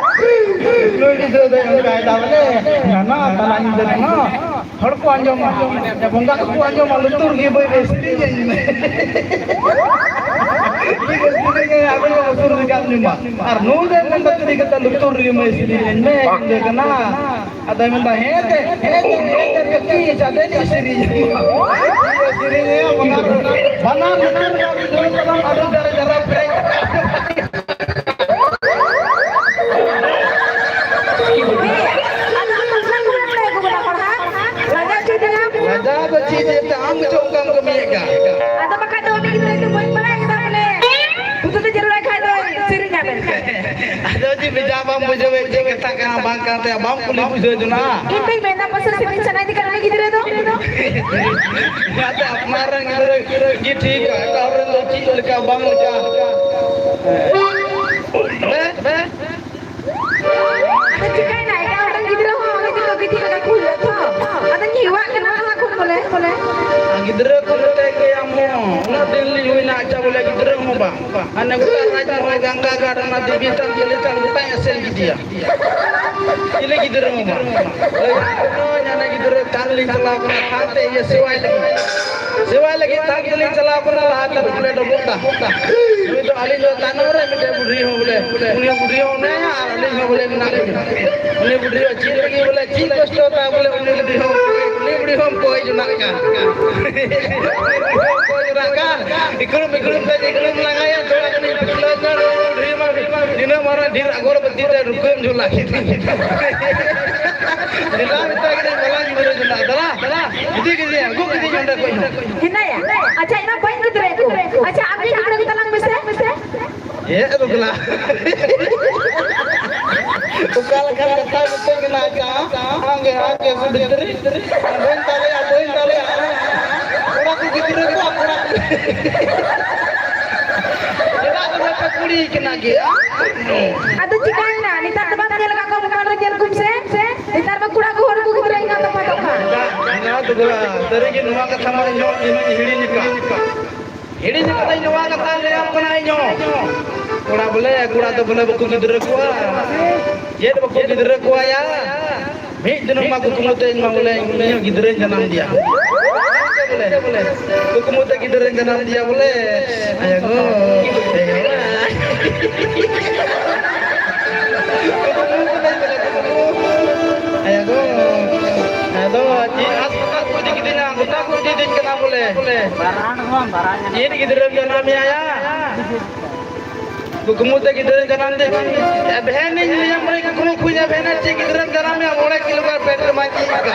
ᱱᱩᱭ ᱜᱤᱫᱽᱨᱟᱹ ᱫᱚᱭ ᱚᱱᱠᱟᱭᱮᱫᱟ ᱵᱚᱞᱮ, ᱱᱟᱱᱟ ᱛᱟᱞᱟ ᱧᱤᱫᱟᱹ ᱠᱷᱚᱱ ᱦᱚᱲ ᱠᱚ ᱟᱸᱡᱚᱢᱟ, ᱵᱚᱸᱜᱟ ᱠᱚᱠᱚ ᱟᱸᱡᱚᱢᱟ, ᱞᱩᱛᱩᱨ ᱜᱮ ᱵᱟᱹᱭ ᱵᱟᱹᱭ ᱥᱮᱨᱮᱧ ᱟᱹᱧ ᱢᱮ᱾ ᱢᱤᱫ ᱥᱮᱨᱮᱧ ᱟᱹᱧ, ᱟᱵᱮᱱ ᱠᱚ ᱥᱩᱨ ᱨᱮᱜᱮ ᱟᱸᱡᱚᱢᱟ᱾ ᱟᱨ ᱱᱩᱭ ᱫᱚᱭ ᱢᱮᱱᱫᱟ, ᱛᱤᱨᱤ ᱠᱟᱛᱮ ᱞᱩᱛᱩᱨ ᱨᱮᱜᱮ ᱢᱟᱹᱭ ᱥᱮᱨᱮᱧ ᱟᱹᱧ ᱢᱮ, ᱤᱧ ᱫᱚ ᱠᱟᱱᱟ᱾ ᱟᱫᱚᱭ ᱢᱮᱱᱫᱟ, ᱦᱮᱸ ᱛᱮ, ᱦᱮᱸ ᱛᱮ, ᱦᱮᱸ ᱛᱮ, ᱠᱟᱹᱠᱤ, ᱪᱟᱸᱫᱮ ᱱᱤᱡ ᱥᱮᱨᱮᱧ ᱟᱢᱟ᱾ ᱥᱮᱨᱮᱧ ᱟᱭᱟ, ᱵᱟᱱᱟᱨ, ᱵᱟᱱᱟᱨ ᱞᱩᱛᱩᱨ ᱨᱮ ᱩᱱᱤ ᱫᱩᱲᱩᱵ ᱛᱟᱞᱟᱝ ᱟᱹᱰᱤ ᱡᱟᱨ ᱡᱟᱨᱟ ᱯᱮᱨᱮᱡ᱾ ᱞᱟᱡᱟᱣ ᱫᱚ ᱪᱮᱫ ᱤᱭᱟᱹᱛᱮ ᱟᱢ ᱜᱮᱪᱚ ᱚᱱᱠᱟᱢ ᱠᱟᱹᱢᱤᱭᱮᱫ ᱠᱟᱱ? ᱟᱫᱚ ᱵᱟᱠᱷᱟᱡ ᱫᱚ ᱩᱱᱤ ᱜᱤᱫᱽᱨᱟᱹ ᱫᱚ ᱵᱟᱹᱧ ᱵᱟᱲᱟᱭ ᱠᱮᱫᱟ ᱵᱚᱞᱮ᱾ ᱦᱩᱫᱩ ᱫᱚ ᱡᱟᱹᱨᱩᱲᱟᱭ ᱠᱷᱟᱡ ᱫᱚ ᱥᱮᱨᱮᱧ ᱟᱵᱮᱱ᱾ ᱟᱫᱚ ᱡᱮ ᱵᱮᱡᱟ ᱵᱟᱢ ᱵᱩᱡᱷᱟᱹᱣᱮᱫ, ᱪᱮᱫ ᱠᱟᱛᱷᱟ ᱠᱟᱱᱟ ᱵᱟᱝ ᱠᱟᱱ ᱛᱟᱭᱟ, ᱵᱟᱢ ᱠᱩᱞᱤ ᱵᱩᱡᱷᱟᱹᱣ ᱡᱚᱱᱟ᱾ ᱤᱧ ᱫᱚᱧ ᱢᱮᱱᱫᱟ ᱯᱟᱥᱮ ᱥᱮᱨᱮᱧ ᱥᱟᱱᱟᱭᱮᱫᱮ ᱠᱟᱱᱟ ᱩᱱᱤ ᱜᱤᱫᱽᱨᱟᱹ ᱫᱚ᱾ ᱚᱱᱟᱛᱮ ᱟᱯᱱᱟᱨ ᱨᱮᱱ ᱜᱤᱫᱽᱨᱟᱹ ᱜᱮ ᱴᱷᱤᱠ, ᱮᱴᱟᱜ ᱦᱚᱲ ᱨᱮᱱ ᱫᱚ ᱪᱮᱫ ᱞᱮᱠᱟ ᱵᱟᱝ ᱞᱮᱠᱟ᱾ ᱦᱮᱸ? ᱟᱫᱚ ᱪᱤᱠᱟᱹᱭᱮᱱᱟ? ᱮᱴᱟᱜ ᱦᱚᱲ ᱨᱮᱱ ᱜᱤᱫᱽᱨᱟᱹ ᱦᱚᱸ ᱩᱱᱤ ᱫᱚ ᱵᱤᱴᱤ ᱞᱮᱠᱟ ᱠᱚ ᱦᱩᱭᱩᱜᱼᱟ ᱛᱚ᱾ ᱟᱫᱚᱧ ᱦᱮᱣᱟᱜ ᱠᱟᱱᱟ ᱞᱟᱦᱟ ᱠᱷᱚᱱ ᱵᱚᱞᱮ, ᱵᱚᱞᱮ᱾ ᱟᱨ ᱜᱤᱫᱽᱨᱟᱹ ᱠᱚ ᱢᱮᱛᱟᱭ ᱜᱮ ᱟᱢ ᱦᱚᱸ᱾ ᱩᱱᱟᱹᱜ ᱫᱤᱱ ᱞᱤᱧ ᱦᱩᱭᱱᱟ, ᱟᱪᱪᱷᱟ ᱵᱚᱞᱮ ᱜᱤᱫᱽᱨᱟᱹ ᱦᱚᱸ ᱵᱟᱝ᱾ ᱦᱟᱱᱮ ᱜᱚᱴᱟ ᱨᱟᱡᱽ ᱢᱚᱦᱚᱞ, ᱜᱟᱝᱜᱟ ᱜᱷᱟᱴ, ᱚᱱᱟ ᱫᱮᱵᱤ ᱛᱷᱟᱱ, ᱠᱟᱹᱞᱤ ᱛᱷᱟᱱ ᱜᱚᱴᱟᱧ ᱮᱥᱮᱫ ᱠᱮᱫᱮᱭᱟ᱾ ᱪᱤᱞᱤ ᱜᱤᱫᱽᱨᱟᱹ ᱦᱚᱸ ᱵᱟᱝ᱾ ᱞᱟᱹᱭ ᱟᱠᱚ ᱛᱚ, ᱦᱟᱱᱮ ᱜᱤᱫᱽᱨᱟᱹ ᱛᱷᱟᱱ ᱞᱤᱧ ᱪᱟᱞᱟᱣ ᱠᱟᱱᱟ, ᱛᱷᱟᱱ ᱛᱮ ᱤᱭᱟᱹ ᱥᱮᱵᱟᱭ ᱞᱟᱹᱜᱤᱫ᱾ ᱥᱮᱵᱟᱭ ᱞᱟᱹᱜᱤᱫ ᱛᱷᱟᱱ ᱛᱮᱞᱤᱧ ᱪᱟᱞᱟᱣ ᱠᱟᱱᱟ, ᱞᱟᱦᱟ ᱛᱮ ᱵᱚᱞᱮ ᱰᱚᱵᱚᱜ ᱫᱟ᱾ ᱱᱩᱭ ᱫᱚ ᱟᱹᱞᱤᱧ ᱫᱚ ᱛᱟᱭᱱᱚᱢ ᱨᱮ ᱢᱤᱫᱴᱮᱱ ᱵᱩᱰᱷᱤ ᱦᱚᱸ ᱵᱚᱞᱮ, ᱩᱱᱤ ᱦᱚᱸ ᱵᱩᱰᱷᱤ ᱦᱚᱸ ᱢᱮᱱᱟᱭᱟ ᱟᱨ ᱟᱹᱞᱤᱧ ᱦᱚᱸ ᱵᱚᱞᱮ ᱢᱮᱱᱟᱜ ᱞᱤᱧᱟ᱾ ᱩᱱᱤ ᱵᱩᱰᱷᱤ ᱦᱚᱸ ᱪᱮᱫ ᱞᱟᱹᱜᱤᱫ ᱵᱚᱞᱮ, ᱪᱮᱫ ᱠᱚᱥᱴᱚ ᱛᱟᱭ ᱵᱚᱞᱮ, ᱩᱱᱤ ᱵᱩᱰᱷᱤ ᱦᱚᱸ, ᱩᱱᱤ ᱵᱩᱰᱷᱤ ᱦᱚᱸ ᱠᱚᱭ ᱡᱚᱱᱟᱜ ᱠᱟᱱ᱾ ᱩᱱᱤ ᱵᱩᱰᱷᱤ ᱦᱚᱸ ᱠᱚᱭ ᱡᱚᱱᱟᱜ ᱠᱟᱱ᱾ ᱤᱠᱲᱩᱢ, ᱤᱠᱲᱩᱢ ᱛᱮ ᱤᱠᱲᱩᱢ ᱞᱟᱸᱜᱟᱭᱟ, ᱛᱷᱚᱲᱟ ᱜᱟᱱᱤᱧ ᱯᱤᱪᱷᱞᱟᱹ ᱧᱚᱜ, ᱩᱱᱤ ᱵᱩᱰᱷᱤ ᱢᱟ ᱛᱤᱱᱟᱹᱜ ᱢᱟᱨᱟᱝ ᱰᱷᱮᱨ ᱟᱜᱚᱨᱵᱟᱹᱛᱤ ᱛᱮ ᱨᱩᱠᱟᱹᱢ ᱡᱷᱚᱞᱟ ᱠᱮᱫᱟ᱾ ᱫᱮᱞᱟ ᱢᱮᱛᱟᱭ ᱠᱟᱹᱱᱟᱹᱧ, ᱵᱟᱞᱟᱧ ᱜᱤᱫᱽᱨᱟᱹ ᱡᱚᱱᱟᱜ, ᱫᱟᱫᱟ, ᱫᱟᱫᱟ, ᱤᱫᱤ ᱠᱮᱫᱮᱭᱟ, ᱟᱹᱜᱩ ᱠᱮᱫᱮᱭᱟᱹᱧ ᱚᱸᱰᱮ ᱠᱷᱚᱡ ᱦᱚᱸ᱾ ᱦᱮᱱᱟᱭᱟ? ᱟᱪᱪᱷᱟ, ᱤᱧ ᱢᱟ ᱵᱟᱹᱧ ᱜᱤᱫᱽᱨᱟᱹ ᱠᱚ᱾ ᱟᱪᱪᱷᱟ, ᱟᱢ ᱜᱮ ᱜᱤᱫᱽᱨᱟᱹ ᱠᱚ ᱛᱟᱞᱟᱝ ᱢᱮᱥᱮ᱾ ᱦᱮᱸ, ᱨᱩᱜᱽᱞᱟ᱾ ᱚᱠᱟ ᱞᱮᱠᱟᱱ ᱠᱟᱛᱷᱟ ᱢᱤᱛᱟᱹᱧ ᱠᱟᱱᱟ, ᱟᱪᱪᱷᱟ, ᱟᱢ ᱜᱮ, ᱟᱢ ᱜᱮ, ᱥᱩᱫᱷᱤ ᱛᱟᱹᱨᱤ᱾ ᱵᱟᱹᱧ ᱫᱟᱲᱮᱭᱟᱜᱼᱟ, ᱵᱟᱹᱧ ᱫᱟᱲᱮᱭᱟᱜᱼᱟ᱾ ᱠᱚᱲᱟ ᱠᱚ ᱜᱤᱫᱽᱨᱟᱹ ᱠᱚᱣᱟ, ᱠᱚᱲᱟ ᱠᱚ᱾ ᱪᱮᱫᱟᱜ ᱫᱚ ᱵᱟᱯᱮ ᱠᱩᱲᱤ ᱠᱟᱱᱟ ᱜᱮ? ᱟᱫᱚ ᱪᱤᱠᱟᱹᱭᱮᱱᱟ? ᱱᱮᱛᱟᱨ ᱫᱚ ᱵᱟᱢ ᱧᱮᱞ ᱟᱠᱟᱫ ᱠᱚᱣᱟ mobile ᱨᱮ ᱧᱮᱞ ᱠᱚᱢ ᱥᱮ? ᱱᱮᱛᱟᱨ ᱢᱟ ᱠᱚᱲᱟ ᱠᱚ ᱦᱚᱲ ᱠᱚ ᱜᱤᱫᱽᱨᱟᱹ ᱮᱸᱜᱟᱛ ᱟᱯᱟᱛᱚᱜ ᱠᱟᱱ᱾ ᱚᱱᱟ ᱫᱚ ᱵᱟᱝ᱾ ᱥᱟᱹᱨᱤᱜᱮ ᱱᱚᱣᱟ ᱠᱟᱛᱷᱟ ᱢᱟ ᱤᱧ ᱦᱚᱸ, ᱤᱧ ᱦᱚᱸᱧ ᱦᱤᱲᱤᱧ ᱟᱠᱟᱫ᱾ ᱦᱤᱲᱤᱧ ᱟᱠᱟᱫᱟᱹᱧ ᱱᱚᱣᱟ ᱠᱟᱛᱷᱟ ᱞᱟᱹᱭᱟᱢ ᱠᱟᱱᱟ ᱤᱧ ᱦᱚᱸ᱾ ᱠᱚᱲᱟ ᱵᱚᱞᱮ, ᱠᱚᱲᱟ ᱫᱚ ᱵᱚᱞᱮ ᱵᱟᱠᱚ ᱜᱤᱫᱽᱨᱟᱹ ᱠᱚᱣᱟ᱾ ᱪᱮᱫ ᱵᱟᱠᱚ ᱜᱤᱫᱽᱨᱟᱹ ᱠᱚᱣᱟ ᱭᱟ? ᱢᱤᱫ ᱫᱤᱱ ᱢᱟ ᱠᱩᱠᱢᱩ ᱛᱮ ᱤᱧ ᱢᱟ ᱵᱚᱞᱮ ᱤᱧ ᱦᱚᱸ ᱜᱤᱫᱽᱨᱟᱹᱧ ᱡᱟᱱᱟᱢ ᱫᱮᱭᱟ᱾ ᱠᱩᱠᱢᱩ ᱛᱮ ᱜᱤᱫᱽᱨᱟᱹᱧ ᱡᱟᱱᱟᱢ ᱫᱮᱭᱟ ᱵᱚᱞᱮ᱾ ᱟᱭᱳ ᱜᱚ᱾ ᱟᱭᱳ ᱜᱚ᱾ ᱟᱫᱚ ᱪᱮᱫ ᱦᱟᱥᱯᱟᱛᱟᱞ ᱠᱚ ᱤᱫᱤ ᱠᱤᱫᱤᱧᱟ, ᱜᱚᱴᱟ ᱠᱚ ᱤᱫᱤᱭᱮᱫᱤᱧ ᱠᱟᱱᱟ ᱵᱚᱞᱮ᱾ ᱪᱮᱫ ᱜᱤᱫᱽᱨᱟᱹᱢ ᱡᱟᱱᱟᱢᱮᱭᱟ ᱭᱟ? ᱠᱩᱠᱢᱩ ᱛᱮ ᱜᱤᱫᱽᱨᱟᱹ ᱡᱟᱱᱟᱢ ᱛᱮ ᱮᱵᱷᱮᱱᱤᱧ ᱞᱟᱹᱭᱟᱢ ᱠᱟᱱᱟ, ᱠᱩᱠᱢᱩ ᱠᱷᱚᱱ ᱮᱵᱷᱮᱱᱟ ᱪᱮᱫ ᱜᱤᱫᱽᱨᱟᱹᱢ ᱡᱟᱱᱟᱢᱮᱭᱟ, ᱢᱚᱬᱮ ᱠᱤᱞᱳ ᱜᱟᱱ ᱯᱮᱴ ᱨᱮᱢᱟ ᱪᱮᱫ ᱠᱟᱜ᱾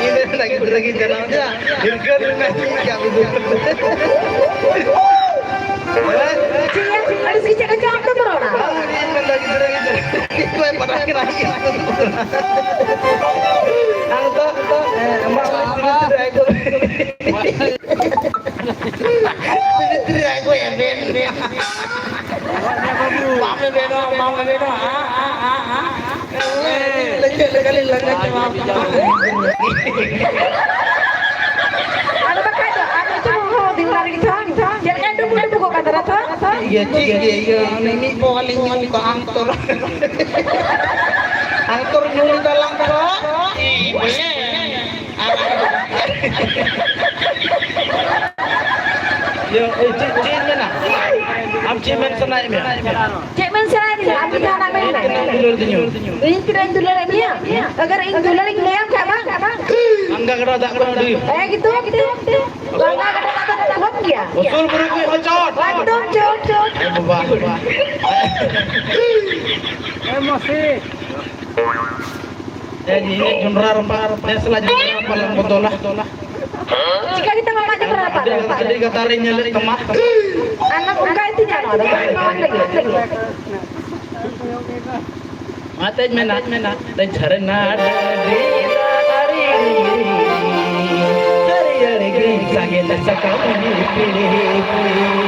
ᱤᱧ ᱫᱚ ᱢᱮᱱᱟ ᱜᱤᱫᱽᱨᱟᱹ ᱜᱤᱧ ᱡᱟᱱᱟᱢ ᱮᱭᱟ, ᱦᱤᱨᱠᱟᱹ ᱨᱮᱱᱟᱜ ᱪᱮᱫ ᱠᱟᱜ ᱵᱤᱱ᱾ ᱪᱮᱫ ᱭᱟ? ᱟᱹᱲᱤᱥ ᱜᱮ ᱪᱮᱫ ᱞᱮᱠᱟ ᱟᱢ ᱫᱚᱢ ᱨᱚᱲᱟ? ᱵᱟᱝ, ᱤᱧ ᱢᱮᱱᱫᱟ ᱜᱤᱫᱽᱨᱟᱹ ᱜᱤᱧ ᱡᱟᱱᱟᱢ ᱮᱭᱟ, ᱵᱟᱰᱟᱭ ᱠᱟᱱᱟ᱾ ᱟᱢ ᱫᱚ, ᱟᱢᱟᱜ ᱩᱱᱤ ᱥᱤᱨᱤᱡᱽ ᱨᱮ ᱟᱭ ᱠᱚ ᱵᱤᱱᱤᱛᱨᱤ ᱨᱟᱭ ᱠᱚ ᱮᱵᱷᱮᱱ ᱮᱵᱷᱮᱱ᱾ ᱵᱟᱢ ᱮᱵᱷᱮᱱᱚᱜᱼᱟ, ᱵᱟᱢ ᱮᱵᱷᱮᱱᱚᱜᱼᱟ᱾ ᱞᱟᱹᱜᱤᱫ ᱞᱮᱠᱟ ᱞᱤᱧ ᱞᱟᱸᱜᱟ ᱪᱟᱵᱟ ᱟᱠᱟᱱᱟ᱾ ᱟᱫᱚ ᱵᱟᱠᱷᱟᱡ ᱫᱚ, ᱟᱨ ᱱᱤᱛᱚᱜ ᱦᱚᱸ ᱫᱤᱱ ᱨᱮ ᱪᱮᱫ ᱞᱮᱠᱟ ᱰᱩᱵᱩ ᱰᱩᱵᱩ ᱠᱚ ᱠᱟᱱ ᱛᱟᱦᱮᱱᱟ ᱛᱚ? ᱴᱷᱤᱠ ᱜᱮᱭᱟ, ᱴᱷᱤᱠ ᱜᱮᱭᱟ, ᱤᱭᱟᱹ, ᱚᱱᱮ ᱢᱤᱫ ᱵᱚᱦᱟ ᱞᱤᱧ ᱧᱩ ᱠᱟᱜᱼᱟ, ᱟᱢ ᱛᱚᱨ᱾ ᱟᱢ ᱛᱚᱨ ᱧᱩ ᱞᱮᱫᱟ ᱞᱟᱝ ᱛᱚ᱾ ᱤ ᱵᱚᱞᱮ᱾ ᱤᱭᱟᱹ, ᱳᱭ ᱪᱮᱫ, ᱪᱮᱫ ᱤᱧ ᱢᱮᱱᱟ? ᱟᱢ ᱪᱮᱫ ᱢᱮᱱ ᱥᱟᱱᱟᱭᱮᱫ ᱢᱮᱭᱟ? ᱪᱮᱫ ᱢᱮᱱ ᱥᱟᱱᱟᱭᱮᱫ ᱢᱮᱭᱟ? ᱟᱢ ᱜᱮ ᱡᱟᱦᱟᱱᱟᱜ ᱢᱮᱱ ᱢᱮ᱾ ᱤᱧ ᱛᱤᱱᱟᱹᱜ ᱤᱧ ᱫᱩᱞᱟᱹᱲ ᱮᱫ ᱢᱮᱭᱟ? ᱤᱧ ᱛᱤᱱᱟᱹᱜ ᱤᱧ ᱫᱩᱞᱟᱹᱲ ᱮᱫ ᱢᱮᱭᱟ? ᱟᱜᱟᱨ ᱤᱧ ᱫᱩᱞᱟᱹᱲ ᱤᱧ ᱞᱟᱹᱭᱟᱢ ᱠᱷᱟᱡ ᱵᱟᱝ? ᱜᱟᱝᱜᱟ ᱜᱟᱰᱟ ᱫᱟᱜ ᱠᱷᱚᱱ ᱟᱹᱰᱤ ᱮᱠᱫᱚᱢ, ᱮᱠᱫᱚᱢ᱾ ᱜᱟᱝᱜᱟ ᱜᱟᱰᱟ ᱫᱟᱜ ᱫᱚ ᱠᱚᱢ ᱜᱮᱭᱟ᱾ ᱩᱥᱩᱞ ᱵᱩᱨᱩ ᱠᱷᱚᱱ ᱦᱚᱸ ᱪᱚᱴ᱾ ᱮᱠᱫᱚᱢ ᱪᱚᱴ, ᱪᱚᱴ᱾ ᱮ ᱵᱟᱵᱟ᱾ ᱮ ᱢᱟᱹᱥᱤ᱾ ᱮ ᱡᱤ, ᱤᱧᱟᱹᱜ ᱡᱚᱱᱰᱨᱟ ᱨᱟᱯᱟᱜ, ᱱᱮᱥ ᱞᱟ ᱡᱚᱱᱰᱨᱟ ᱨᱟᱯᱟᱜ ᱞᱟᱝ ᱵᱚᱫᱚᱞᱟ᱾ ᱪᱤᱠᱟ ᱜᱮᱛᱟᱢ ᱟᱢᱟᱜ ᱡᱚᱱᱰᱨᱟ ᱨᱟᱯᱟᱜ ᱫᱚ? ᱟᱹᱰᱤ, ᱟᱹᱰᱤ ᱜᱟᱛᱟᱨ ᱤᱧ ᱧᱮᱞᱮᱫ ᱛᱟᱢᱟ᱾ ᱟᱨ ᱱᱚᱝᱠᱟ ᱜᱮ ᱛᱤᱧ ᱜᱟᱱᱚᱜᱼᱟ, ᱱᱚᱝᱠᱟ ᱜᱮ ᱞᱟᱹᱜᱤᱫ᱾ ᱚᱱᱟᱛᱮᱧ ᱢᱮᱱᱟ, ᱡᱷᱟᱨᱱᱟ ᱰᱟᱹᱰᱤ ᱫᱟᱜ ᱟᱨᱮ ᱦᱟᱹᱨᱭᱟᱹᱲ ᱜᱮ ᱥᱟᱜᱮᱱ ᱥᱟᱠᱟᱢ ᱯᱤᱲᱤ ᱯᱤᱲᱤ᱾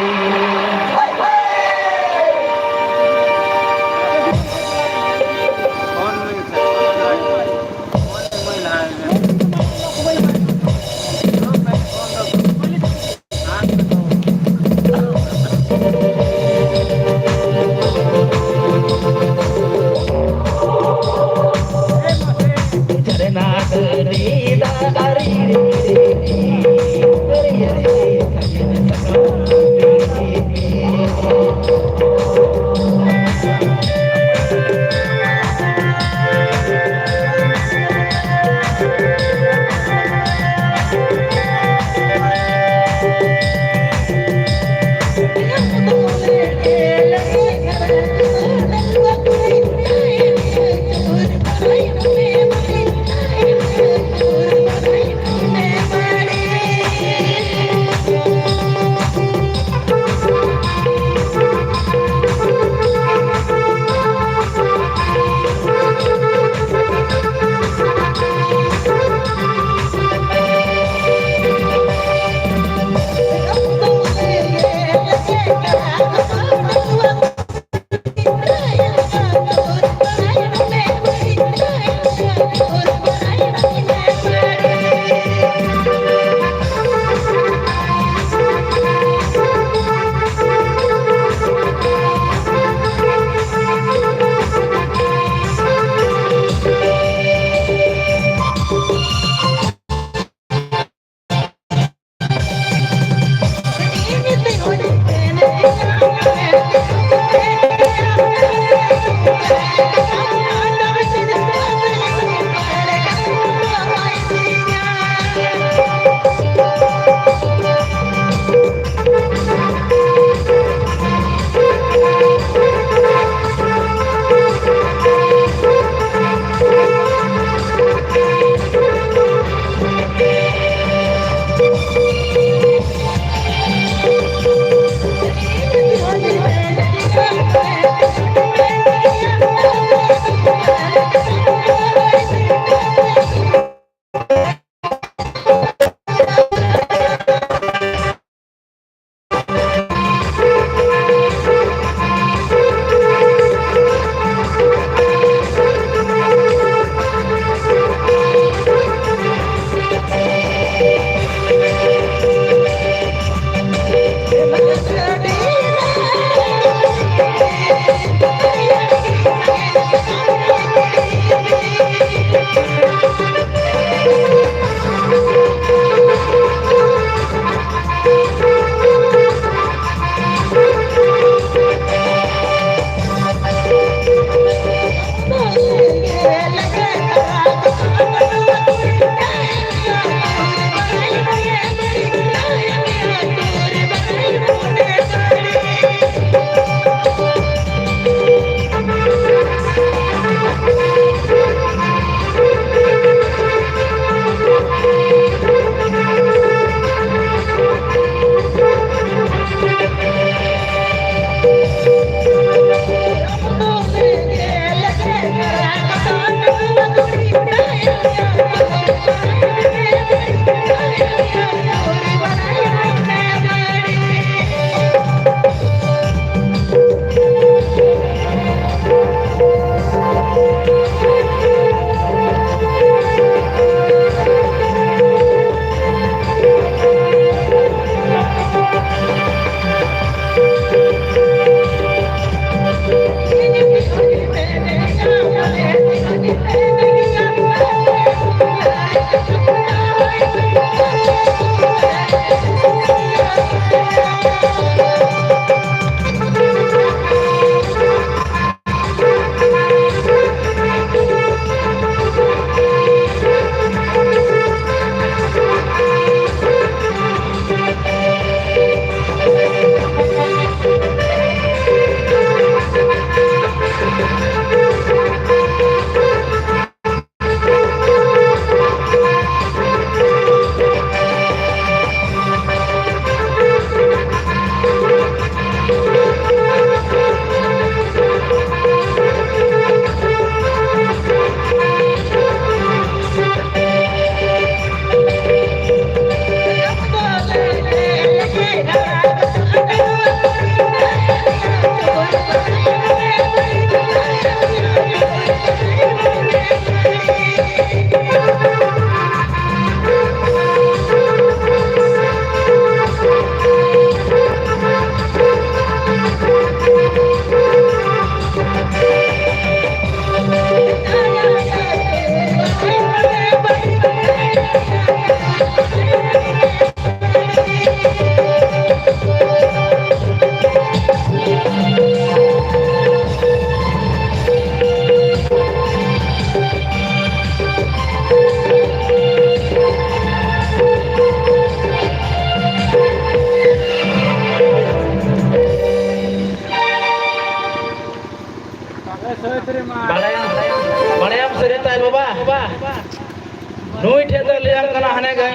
ᱢᱟᱱᱮ ᱜᱟᱹᱭ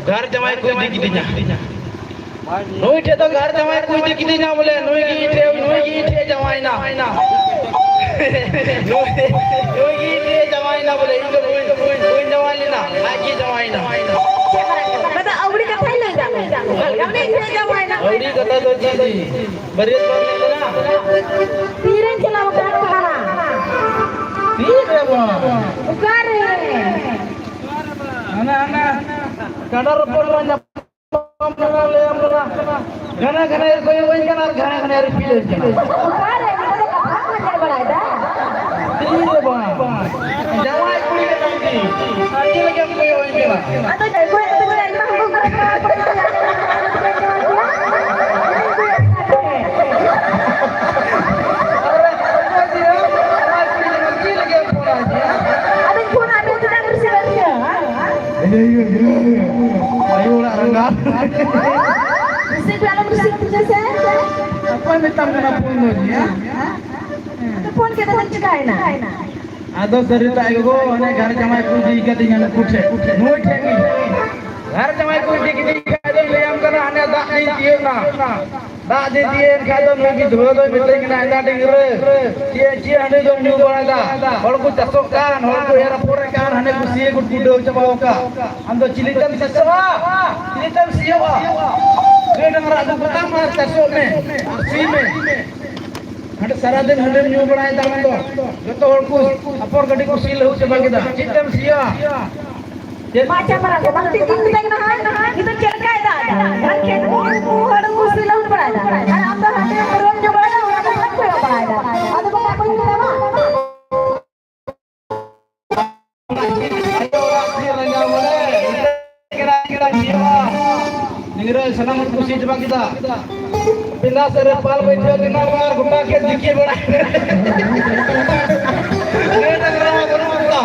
ᱜᱷᱟᱨ ᱡᱟᱶᱟᱭ ᱠᱚ ᱤᱫᱤ ᱠᱤᱫᱤᱧᱟ᱾ ᱱᱩᱭ ᱴᱷᱮᱡ ᱫᱚ ᱜᱷᱟᱨ ᱡᱟᱶᱟᱭ ᱠᱚ ᱤᱫᱤ ᱠᱤᱫᱤᱧᱟ ᱵᱚᱞᱮ, ᱱᱩᱭ ᱜᱮ ᱤᱧ ᱴᱷᱮᱡ, ᱱᱩᱭ ᱜᱮ ᱤᱧ ᱴᱷᱮᱡ ᱡᱟᱶᱟᱭᱱᱟ᱾ ᱱᱩᱭ, ᱱᱩᱭ ᱜᱮ ᱤᱧ ᱴᱷᱮᱡ ᱡᱟᱶᱟᱭᱱᱟ ᱵᱚᱞᱮ, ᱤᱧ ᱫᱚ ᱵᱟᱹᱧ, ᱵᱟᱹᱧ, ᱵᱟᱹᱧ ᱡᱟᱶᱟᱭ ᱞᱮᱱᱟ, ᱟᱡ ᱜᱮ ᱡᱟᱶᱟᱭᱱᱟ᱾ ᱵᱟᱫᱟ ᱟᱹᱣᱲᱤ ᱠᱟᱛᱷᱟᱭ ᱞᱟᱹᱭ ᱫᱟ᱾ ᱩᱱᱤ ᱤᱧ ᱴᱷᱮᱡ ᱡᱟᱶᱟᱭᱱᱟ᱾ ᱟᱹᱣᱲᱤ ᱠᱟᱛᱷᱟ ᱫᱚ ᱪᱮᱫ ᱜᱮ? ᱵᱟᱹᱨᱭᱟᱹᱛ ᱵᱟᱢ ᱧᱮᱞ ᱠᱟᱱᱟ? ᱛᱤᱨᱮᱧ ᱪᱟᱞᱟᱣ ᱟᱠᱟᱱ ᱛᱟᱦᱮᱱᱟ? ᱛᱤᱨᱮ ᱵᱟᱝ? ᱚᱠᱟᱨᱮ? ᱦᱟᱱᱟ, ᱦᱟᱱᱟ, ᱠᱟᱰᱟ ᱨᱚᱯᱚᱲ ᱨᱮ ᱧᱟᱯᱟᱢ ᱠᱟᱱᱟ, ᱞᱟᱹᱭᱟᱢ ᱠᱟᱱᱟ᱾ ᱜᱷᱟᱱᱮ ᱜᱷᱟᱱᱮ ᱠᱚᱭᱚᱜ ᱟᱹᱧ ᱠᱟᱱᱟ ᱟᱨ ᱜᱷᱟᱱᱮ ᱜᱷᱟᱱᱮ repeat ᱟᱹᱧ ᱠᱟᱱᱟ᱾ ᱚᱠᱟᱨᱮ? ᱱᱤᱛᱚᱜ ᱫᱚ ᱠᱟᱛᱷᱟ ᱠᱚ ᱧᱮᱞ ᱵᱟᱲᱟᱭᱮᱫᱟ᱾ ᱛᱤᱨᱮ ᱵᱟᱝ? ᱡᱟᱶᱟᱭ ᱠᱩᱲᱤ ᱠᱟᱱᱟᱢ ᱠᱤ? ᱟᱨ ᱪᱮᱫ ᱞᱟᱹᱜᱤᱫ ᱮᱢ ᱠᱚᱭᱚᱜ ᱟᱹᱧ ᱠᱟᱱᱟ? ᱟᱫᱚ ᱡᱟᱶᱟᱭ ᱠᱩᱲᱤ ᱠᱟᱱᱟᱭ, ᱟᱭᱢᱟ ᱦᱚᱲ ᱠᱚ ᱠᱚᱭᱚᱜ ᱠᱟᱱᱟ᱾ ᱟᱨᱮ, ᱡᱟᱶᱟᱭ ᱠᱩᱲᱤ ᱠᱟᱱᱟᱢ, ᱪᱮᱫ ᱞᱟᱹᱜᱤᱫ ᱮᱢ ᱯᱷᱳᱱ ᱟᱹᱧ ᱠᱟᱱᱟ? ᱟᱫᱚᱧ ᱯᱷᱳᱱ ᱟᱫ ᱢᱮᱭᱟ, ᱪᱮᱫᱟᱜ ᱮᱢ receive ᱮᱫ ᱛᱤᱧᱟ? ᱟᱭᱳ ᱚᱲᱟᱜ ᱨᱟᱸᱜᱟᱣ᱾ receive ᱟᱞᱚᱢ receive ᱛᱤᱧᱟ ᱥᱮ? ᱚᱠᱚᱭ ᱢᱮᱛᱟᱢ ᱠᱟᱱᱟ ᱯᱷᱳᱱ ᱫᱚ ᱡᱤᱭᱟ? ᱟᱫᱚ ᱯᱷᱳᱱ ᱠᱮᱫᱟ ᱫᱚ ᱪᱤᱠᱟᱭᱮᱱᱟ? ᱟᱫᱚ ᱥᱟᱹᱨᱤ ᱛᱟᱭ ᱜᱚᱜᱚ, ᱚᱱᱮ ᱜᱷᱟᱨ ᱡᱟᱶᱟᱭ ᱠᱚ ᱤᱫᱤ ᱠᱟᱫᱤᱧᱟ ᱱᱩᱠᱩ ᱴᱷᱮᱡ, ᱱᱩᱭ ᱴᱷᱮᱡ ᱜᱮ᱾ ᱜᱷᱟᱨ ᱡᱟᱶᱟᱭ ᱠᱚ ᱤᱫᱤ ᱠᱮᱫᱤᱧ ᱠᱷᱟᱡ ᱫᱚᱧ ᱞᱟᱹᱭᱟᱢ ᱠᱟᱱᱟ, ᱦᱟᱱᱮ ᱫᱟᱜ ᱫᱤᱱ ᱛᱤᱭᱟᱹᱜ ᱱᱟ᱾ ᱫᱟᱜ ᱫᱤᱱ ᱛᱤᱭᱟᱹᱜ ᱮᱱ ᱠᱷᱟᱡ ᱫᱚ ᱱᱩᱭ ᱜᱤᱫᱽᱨᱟᱹ ᱫᱚᱭ ᱢᱮᱛᱟᱹᱧ ᱠᱟᱱᱟ, "ᱮᱸᱫᱟ ᱰᱟᱹᱝᱨᱟᱹ, ᱪᱮᱫ, ᱪᱮᱫ ᱦᱟᱺᱰᱤ ᱫᱚᱢ ᱧᱩ ᱵᱟᱲᱟᱭᱮᱫᱟ? ᱦᱚᱲ ᱠᱚ ᱪᱟᱥᱚᱜ ᱠᱟᱱ, ᱦᱚᱲ ᱠᱚ ᱮᱨ ᱟᱯᱷᱚᱨᱮᱫ ᱠᱟᱱ, ᱦᱟᱱᱮ ᱠᱚ ᱥᱤᱭᱟᱹ ᱠᱚ ᱠᱩᱰᱟᱹᱣ ᱪᱟᱵᱟᱣ ᱠᱟᱜ᱾ ᱟᱢ ᱫᱚ ᱪᱤᱞᱤ ᱛᱮᱢ ᱪᱟᱥᱚᱜᱼᱟ? ᱪᱤᱞᱤ ᱛᱮᱢ ᱥᱤᱭᱳᱜᱼᱟ? ᱜᱟᱹᱭ ᱰᱟᱝᱨᱟ ᱟᱹᱜᱩ ᱠᱚᱛᱟᱢ ᱟᱨ ᱪᱟᱥᱚᱜ ᱢᱮ, ᱥᱤ ᱢᱮ᱾ ᱦᱟᱸᱰᱮ ᱥᱟᱨᱟ ᱫᱤᱱ ᱦᱟᱺᱰᱤᱢ ᱧᱩ ᱵᱟᱲᱟᱭᱮᱫᱟ ᱟᱢ ᱫᱚ᱾ ᱡᱚᱛᱚ ᱦᱚᱲ ᱠᱚ ᱟᱯᱷᱚᱨ ᱜᱟᱹᱰᱤ ᱠᱚ ᱥᱤ ᱞᱟᱹᱦᱩᱫ ᱪᱟᱵᱟ ᱠᱮᱫᱟ, ᱪᱮᱫ ᱛᱮᱢ ᱥᱤᱭᱟ?" ᱪᱮᱫ? ᱢᱟ ᱟᱪᱪᱷᱟ ᱢᱟᱨᱟᱝ ᱜᱚ, ᱵᱟᱝ ᱛᱤᱧ ᱢᱮᱛᱟᱭ ᱠᱟᱱᱟ, ᱱᱤᱛᱚᱜ ᱪᱮᱫ ᱞᱮᱠᱟᱭ ᱫᱟᱜ ᱮᱫᱟ? ᱟᱨ ᱠᱷᱮᱛ ᱠᱚ ᱩᱱᱠᱩ ᱦᱚᱲ ᱠᱚ ᱥᱤ ᱞᱟᱹᱦᱩᱫ ᱵᱟᱲᱟᱭᱮᱫᱟ᱾ ᱟᱨ ᱟᱢ ᱫᱚ ᱦᱟᱸᱰᱮ ᱯᱟᱹᱣᱨᱟᱹᱢ ᱧᱩ ᱵᱟᱲᱟᱭᱮᱫᱟ, ᱚᱱᱟ ᱠᱚ ᱵᱟᱢ ᱠᱚᱭᱚᱜ ᱵᱟᱲᱟᱭᱮᱫᱟ᱾ ᱟᱫᱚ ᱵᱟᱵᱟ ᱵᱟᱹᱧ ᱢᱮᱛᱟᱢᱟ? ᱰᱟᱝᱨᱟ ᱥᱟᱱᱟᱢ ᱦᱚᱲ ᱠᱚ ᱥᱤ ᱪᱟᱵᱟ ᱠᱮᱫᱟ᱾ ᱯᱤᱸᱰᱟ ᱥᱮᱫ ᱨᱮ ᱯᱟᱞ ᱵᱟᱹᱭᱴᱷᱟᱹᱣ ᱞᱮᱱᱟ ᱟᱨ ᱜᱚᱴᱟ ᱠᱷᱮᱛ ᱡᱤᱠᱤ ᱵᱟᱲᱟ᱾ ᱜᱟᱹᱭ ᱰᱟᱝᱨᱟ ᱢᱟ ᱵᱟᱹᱱᱩᱜ ᱠᱚᱣᱟ᱾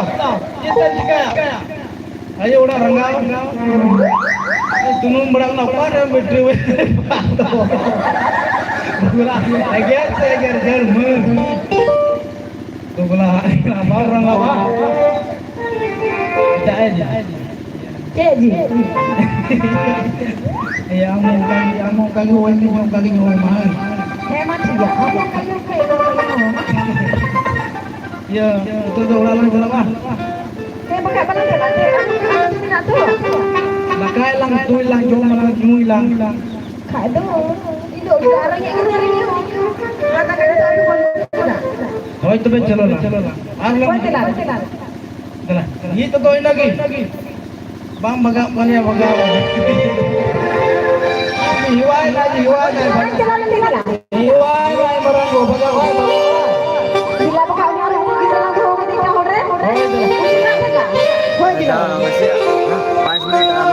ᱪᱮᱫ ᱮᱢ ᱪᱤᱠᱟᱹᱭᱟ? ᱟᱭᱳ ᱚᱲᱟᱜ ᱨᱟᱸᱜᱟᱣ᱾ ᱥᱩᱱᱩᱢ ᱵᱟᱲᱟ ᱞᱮᱱᱟ, ᱚᱠᱟᱨᱮ ᱵᱟᱹᱭᱴᱷᱟᱹᱣ? ᱮᱜᱮᱨ ᱥᱮ ᱮᱜᱮᱨ, ᱡᱷᱟᱹᱲ ᱢᱟᱹᱨ᱾ ᱫᱩᱜᱽᱞᱟ, ᱵᱟᱢ ᱨᱟᱸᱜᱟᱣᱟ? ᱮᱴᱟᱜ ᱮ ᱡᱟ᱾ ᱪᱮᱫ ᱡᱤᱞ? ᱮᱭ, ᱟᱢ ᱦᱚᱸ ᱚᱱᱠᱟ ᱜᱮ, ᱟᱢ ᱦᱚᱸ ᱚᱱᱠᱟ ᱜᱮ ᱦᱚᱦᱚᱭ ᱢᱮ, ᱤᱧ ᱦᱚᱸ ᱚᱱᱠᱟ ᱜᱤᱧ ᱦᱚᱦᱚᱭ ᱢᱟ, ᱦᱮᱸ? ᱦᱮᱸ, ᱢᱟ ᱴᱷᱤᱠ ᱜᱮᱭᱟ᱾ ᱟᱢ ᱦᱚᱸ ᱚᱱᱠᱟ ᱜᱮ ᱦᱚᱦᱚᱭ ᱢᱮ, ᱦᱮᱸ, ᱢᱟ ᱴᱷᱤᱠ ᱜᱮᱭᱟ᱾ ᱤᱭᱟᱹ, ᱱᱤᱛᱚᱜ ᱫᱚ ᱚᱲᱟᱜ ᱞᱟᱝ ᱪᱟᱞᱟᱜᱼᱟ? ᱦᱮᱸ, ᱵᱟᱠᱷᱟᱡ ᱵᱟᱞᱟᱝ ᱪᱟᱞᱟᱜᱼᱟ᱾ ᱪᱮᱫ ᱟᱢ ᱫᱚ ᱢᱮᱱᱟᱜ ᱛᱚ? ᱫᱟᱠᱟᱭ ᱞᱟᱝ, ᱩᱛᱩᱭ ᱞᱟᱝ, ᱡᱚᱢ ᱟᱞᱟᱝ, ᱧᱩᱭ ᱞᱟᱝ᱾ ᱠᱷᱟᱡ ᱫᱚ, ᱤᱧ ᱫᱚ ᱩᱱᱟᱹᱜ ᱟᱨ ᱨᱮᱸᱜᱮᱡ ᱜᱮ ᱨᱮᱸᱜᱮᱡ ᱦᱚᱲ᱾ ᱚᱱᱟ ᱠᱟᱛᱮ ᱫᱚ ᱟᱢ ᱫᱚ ᱵᱟᱢ ᱪᱟᱞᱟᱜᱼᱟ᱾ ᱦᱳᱭ, ᱛᱚᱵᱮ ᱪᱚᱞᱚ ᱞᱟᱝ᱾ ᱟᱨ ᱞᱟᱝ ᱦᱳᱭ, ᱪᱟᱞᱟᱜ, ᱪᱟᱞᱟᱜ᱾ ᱫᱮᱞᱟ, ᱱᱤᱛ ᱫᱚ ᱤᱱᱟᱹᱜᱮ᱾ ᱵᱟᱢ ᱵᱷᱟᱜᱟᱜ ᱠᱟᱱᱟ, ᱵᱷᱟᱜᱟᱣ᱾ ᱦᱮᱣᱟᱭ ᱱᱟᱭ, ᱦᱮᱣᱟᱭ ᱱᱟᱭ, ᱵᱷᱟᱜᱟᱣ᱾ ᱦᱮᱣᱟᱭ ᱱᱟᱭ, ᱢᱟᱨᱟᱝ ᱜᱚ, ᱵᱷᱟᱜᱟᱣ, ᱵᱷᱟᱜᱟᱣ᱾ ᱫᱮᱞᱟ ᱵᱟᱠᱷᱟᱱ ᱩᱱᱤ ᱟᱨᱦᱚᱸ ᱜᱤᱫᱽᱨᱟᱹ ᱞᱟᱝ ᱫᱚᱦᱚ ᱠᱟᱫᱮ ᱠᱷᱟᱱ ᱦᱚᱲ ᱨᱮ᱾ ᱦᱳᱭ, ᱫᱮᱞᱟ᱾ ᱦᱳᱭ, ᱫᱮᱞᱟ᱾ ᱯᱟᱸᱪ ᱢᱤᱱᱤᱴ ᱟᱨ